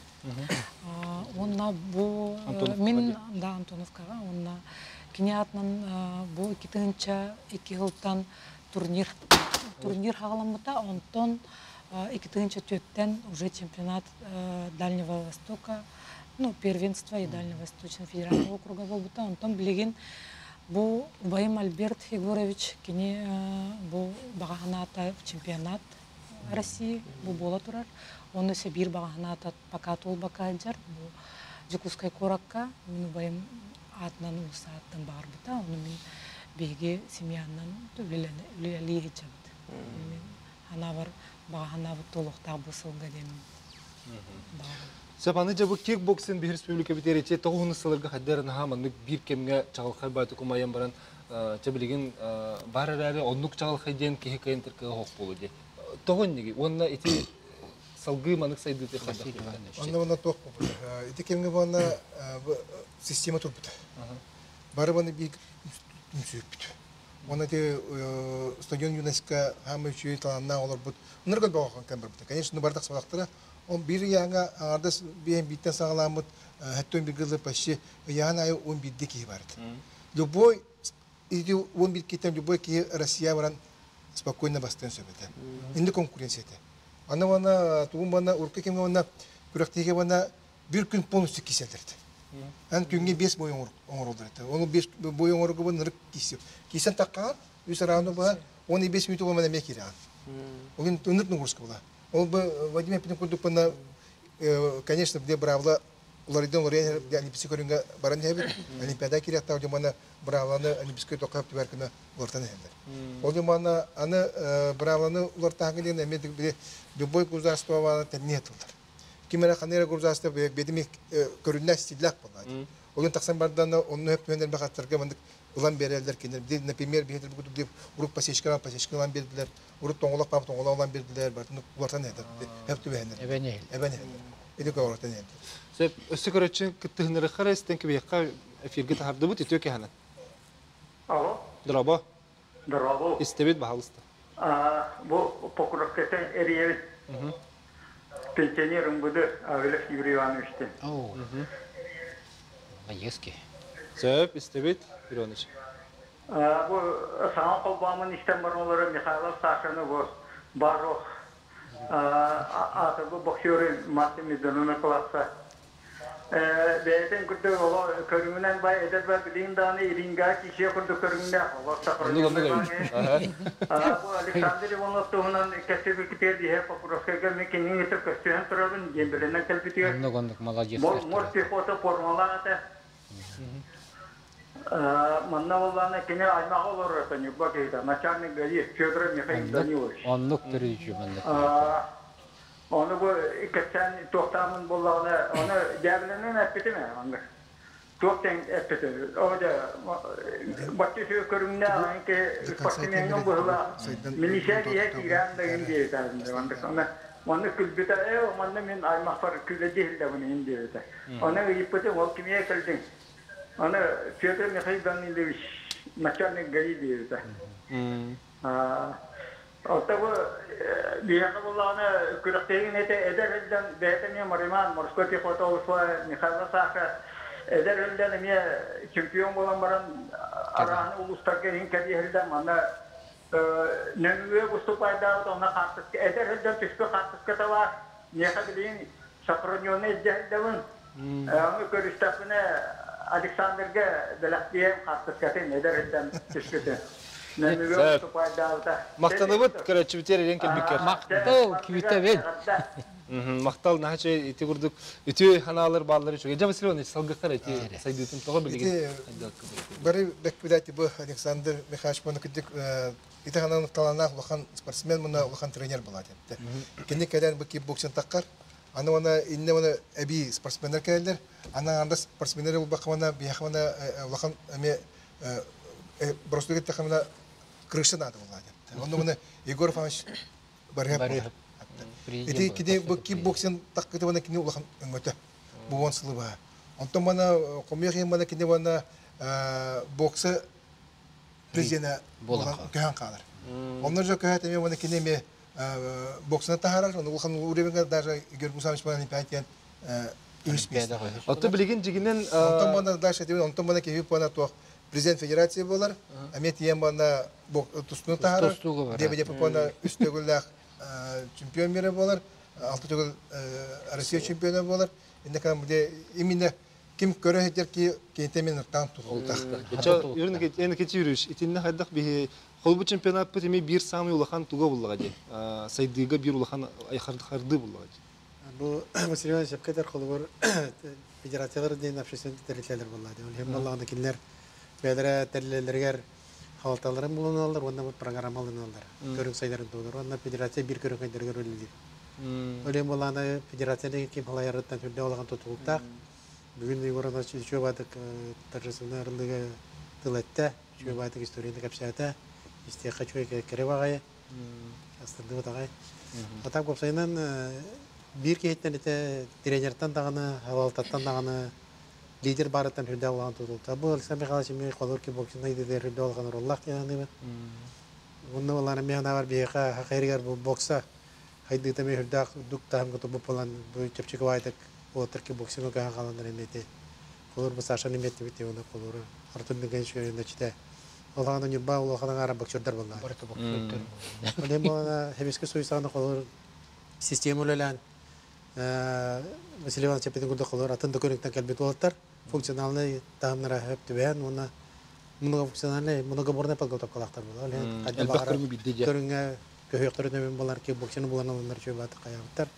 Уонна бу мин да Антоновкаҕа уонна кини аатынан бу 2002 сылтан турнир турнир хаҕаламмыта. Онтон 2004-тэн уже чемпионат Дальнего Востока, ну, первенство и Дальневосточного федерального округа буолбута. Онтон билигин бу убайым Альберт Егорович кини бу баҕа санаата чемпионат России бу буола турар. Оны өссө биир баҕа санаата пока туолбакка сылдьар. Бу Дьокуускай куоракка мин убайым аатынан уулусса ааттан баҕарбыта. Ону мин биһиги семьянан үлэлии сылдьабыт. Мин санаабар баҕа санаабыт туолуохтаах бу сылга диэммин баҕарабын. Сөп, аны дьэ бу кикбоксинг биир республика битиэричи тоҕуһуну сылырга хайдар наһаа маннык биир кэмҥэ чаҕылхай баайтык умайан баран чэ билигин бар эрээри оннук чаҕылхай диэн киһи кыайан тыркыга хоох буолуо дии. Тоҕо инниги уонна ити салгыы манык сайдыыты хайдах Онно уонна туох буолбута. Ити кэмҥэ уонна система турбута. Бары баны биир түмсүүппүт. Уонна ити стадион ЮНЕСКО хаамай үчүгэй талааннаах олорбут. Ныргыл бөҕө кэм барбыта. Конечно, бардак сабалактара. Он биир ыйааҥа аҥардас биэһин бииртэн саҕаламмыт хэттөн бир гылы почти ыйаан айы он бирде киһи барыт. Любой ити он бир киһиттэн любой киһи Россия баран спокойно бастыан сөп этэ. Инде конкуренция этэ. Аны уонна тугун уонна урукку кэмҥэ уонна күрэхтэһиигэ уонна бир күн полностью киселлэрди. Ан күҥҥэ бес бой оҥороллор этэ. Ол бес бой оҥоргубун нырык киисип. Кисэн таккаан, үс араану баһа, он и бес минут уонна эмиэ киирэҕин. Ол ынырык нагрузка була. Ол Владимир Путин курдук мына, конечно, где бравла уларыйдан уларыйан олимпийский көрүҥҥэ баран иһэбит. Олимпиада кириэхтээх дьоммуна бравланы олимпийский тоққа түбэр улартан иһэллэр. Ол дьоммуна аны бравланы улартааҥы диэн эмиэ любой государство тэнниэ тыллар. Ким эрэ ханна эрэ государство бэдими көрүннэ стиллээх буолла. Ол тахсан бардана онну хөп түһэн элбэх аттарга мандык ылан береллер кинилер. Например, биһитер бу урук пасечка пасечка ылан бердилер, урут тоҥолох пап тоҥолох ылан бердилер, бартын улартан эдер. Хөп түбэһэннер. Эбэн Эбэн Эди көөртен эдер. Сөп, өссө көрөччүн кыттыһыныры харастен кибиэхха эфирге таһардыбыт үтүө кэһэнэн. Алло. Дорообо. Дорообо. Истэбит баһалыста. Бу Покровскайтан эрийэбин. Пенсионер МВД Авелев Юрий Ивановичтен. Молодецкий. Сөп, истэбит, Юрий Иванович. Бу саҥа холбоомун истэн баран олорон Михайлов Сашаны бу Барох аатырбыт боксеры Мартин Медонуна класса бэйэтин курдук оло көрүҥүнэн бай эдэр ба билигин даҕаны ринга киһи курдук көрүҥнээх олох бу Александр Иванов туһунан кэпсэбиккитигэр биһэ Покровскайга мен кинини кытта көстүһэн турабын дембеленэн кэлбитигэр Оннук оннук молодец. Мор пехота формалаата манна боллаана кини аймаҕа олорор Ньурба киһитэ начальник ГАИ Федоров Михаил Данилович Оннук төрүүчү маннык. Ону бу кэпсээн туохтаамын буоллаҕына, ону дьээбэлэнэн эппитим ээ маннык. Туох диэн эппитим. Оо дьэ, бачча үчүгэй көрүҥнээх ки спортсмеҥҥа быһыылаах милиция киһи киирэн да гин диэбитэ. Маннык онно маннык күлбүтэ, ээ манна мин аймахпар күлэ диһиллэбин иһин диэбитэ. Ону ыйыппытым, ол кимиэ кэлдиҥ? Аны Петр Михаил Данилович начальник ГАИ диэбитэ. Оттон бу биһиэхэ буоллаҕына күрэхтэһиин этэ эдэр сылдьан бэйэтэ эмиэ Мариман морской пехота ушла Михайло Саха эдэр сылдьан эмиэ чемпион буолан баран арааны улуустарга иһин кэлии сылдьан манна нөҥүө выступайдаабыт онно хаартыска эдэр сылдьан түспүт хаартыската баар миэхэ билигин сохраненный илдьэ сылдьабын ону көрүстэхпинэ Александрга бэлэхтиэм хаартыскатын эдэр сылдьан түспүтүн Махтанабыт көрөөччүбүтүгэр эрэн кэлбиккэр. Махтал күүтэбин. Махтал наһаа ити курдук үтүө ханаалар бааллар үчүгэй. Дьэ Василий Иванович салгыхтар ити сайдыытын тоҕо билигин Бары бэкпидати бу Александр Михайлович муну кырдык ити ханан талааннаах улахан спортсмен муна улахан тренер буолаат этте. Кини кэлэн бу кикбоксинг таххар аны уона инне уона эбии спортсменнар кэлэллэр. Аны анда спортсменнар булбакка уона биһиэхэ уона улахан эме Боростуой эттэххэ крыша наада буолла диэн. Онно маны Егор Иванович Барыһап Ити кини бу кикбоксинг таккыты мана кини улахан өҥөтө. Бу уон сылы баһа. Онтон мана хомуйах иһин мана кини мана бокса президенэ буолан көһөн хаалар. Онно же көһөт эмиэ мана кини эмиэ боксаны таһаарар. Оны улахан уровеньга даже Георгий Мусанович мана олимпиад үһүс миэстэ. Отто билигин дьигинен Онтон мана дальше онтон мана киһи пана туох президент федерация буолар, эмиэ тиийэн манна тустууну таһаарар, ДБДП үс төгүллээх чемпион мира буолар, алта төгүл Россия чемпиона буолар. Инне именно ким көрө сылдьар ки кинитэ мен ыртаан тутултах. Эн кечирүш, итинне хайдах биһи холбу чемпионат эми бир самый улахан туга буллага ди. Сайдыга бир улахан харды буллага ди. Бу Василий Иванович Шепкетер холобур федерациялар диэн общественный тэрилтэлэр буолла. Ол иһин буоллаҕына кинилэр бэйэлэрэ тэрилэлэригэр халталарын булуналлар уонна бу программаланаллар. Көрүҥ сайдарын туһунар уонна федерация биир көрүҥ сайдарыгар үлэлиир. Ол иһин буоллаҕына федерация деген ким халайарыттан сүрдээх улахан тутулуктаах. Бүгүн Егор Иванович үчүгэй баатык торжественнай арыллыыга тыл эттэ, үчүгэй баатык историяны кэпсээтэ. Истиэххэ үчүгэй кэрэ баҕайы. Астынныбыт аҕай. Атак уопсайынан биир киһиттэн ити тренертэн даҕаны, салалтаттан даҕаны лидер баарыттан үрдээх улахан тутулта. Бу Александр Михайлович эмиэ холобур кикбоксинг идэтигэр үрдээх улахан оруоллаах диэн саныыбын. Уонна улахан эмиэ санаабар биһиэхэ хахайрыгар бу бокса хайдыыта эмиэ үрдээх үрдүк таһымга туппут буолан бу чэпчэки баайдык уолаттар кикбоксиҥҥа көһөн хааланнар эмиэ ити холобур бу Сашаны эмиэ эттибит уонна холобур Артур Михайлович үөрэнээччитэ Улахан Ньурба улахан аҥаара боксердар буолла. Барыта боксердар. Ол иһин буолана Сэбиэскэй Союзтааҕы холобур система үлэлээн Василий Иванович эппитин курдук холобур атын да көрүҥтэн кэлбит уолаттар функциональнай таһымнара сөп түбэһэн уонна многофункциональный многоборная подготовкалаахтар буолар. Ол иһин хайда баҕарар көрүҥҥэ көһүөхтөрүн өбүн булар кикбоксины булан ылыннар үчүгэй баатык хайаабыттар.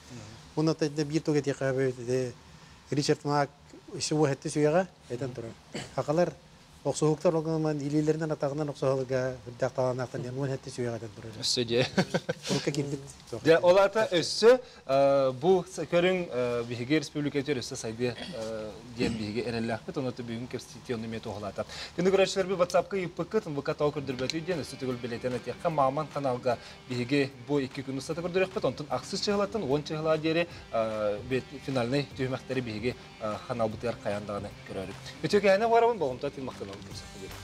Уонна биир тугу этиэххэ Ричард Мак еще уһэтти сүгэҕэ этэн турар. Хахалар Охсуһуктар ол гынан илиилэринэн атаҕынан охсуһаларга үрдээх талааннаахтар диэн 17 сүүйэҕэ этэн турар. Өссө дьэ. Урукка киирбит. Дьэ, ол аата өссө бу көрүҥ биһиги республикатыгар өссө сайдыа диэн биһиги эрэллээхпит. Онон бүгүн кэпсэтии онно эмиэ туһалаата. Күндү көрөөччүлэрбит WhatsApp-ка ыыппыккыт, НВК тоҕо көрдөрбөтүй диэн өссө төгүл бэлиэтээн этиэххэ, Маман каналга биһиги бу икки күн устата көрдөрүөхпүт. Онтон ахсыс чыһылаттан 10 чыһылаа диэри финальнай түһүмэхтэри биһиги ханаалбытыгар хайаан даҕаны көрөөрү. Үтүөкэһэни барабын болҕомто тин махтанабын көрсөххө диэри.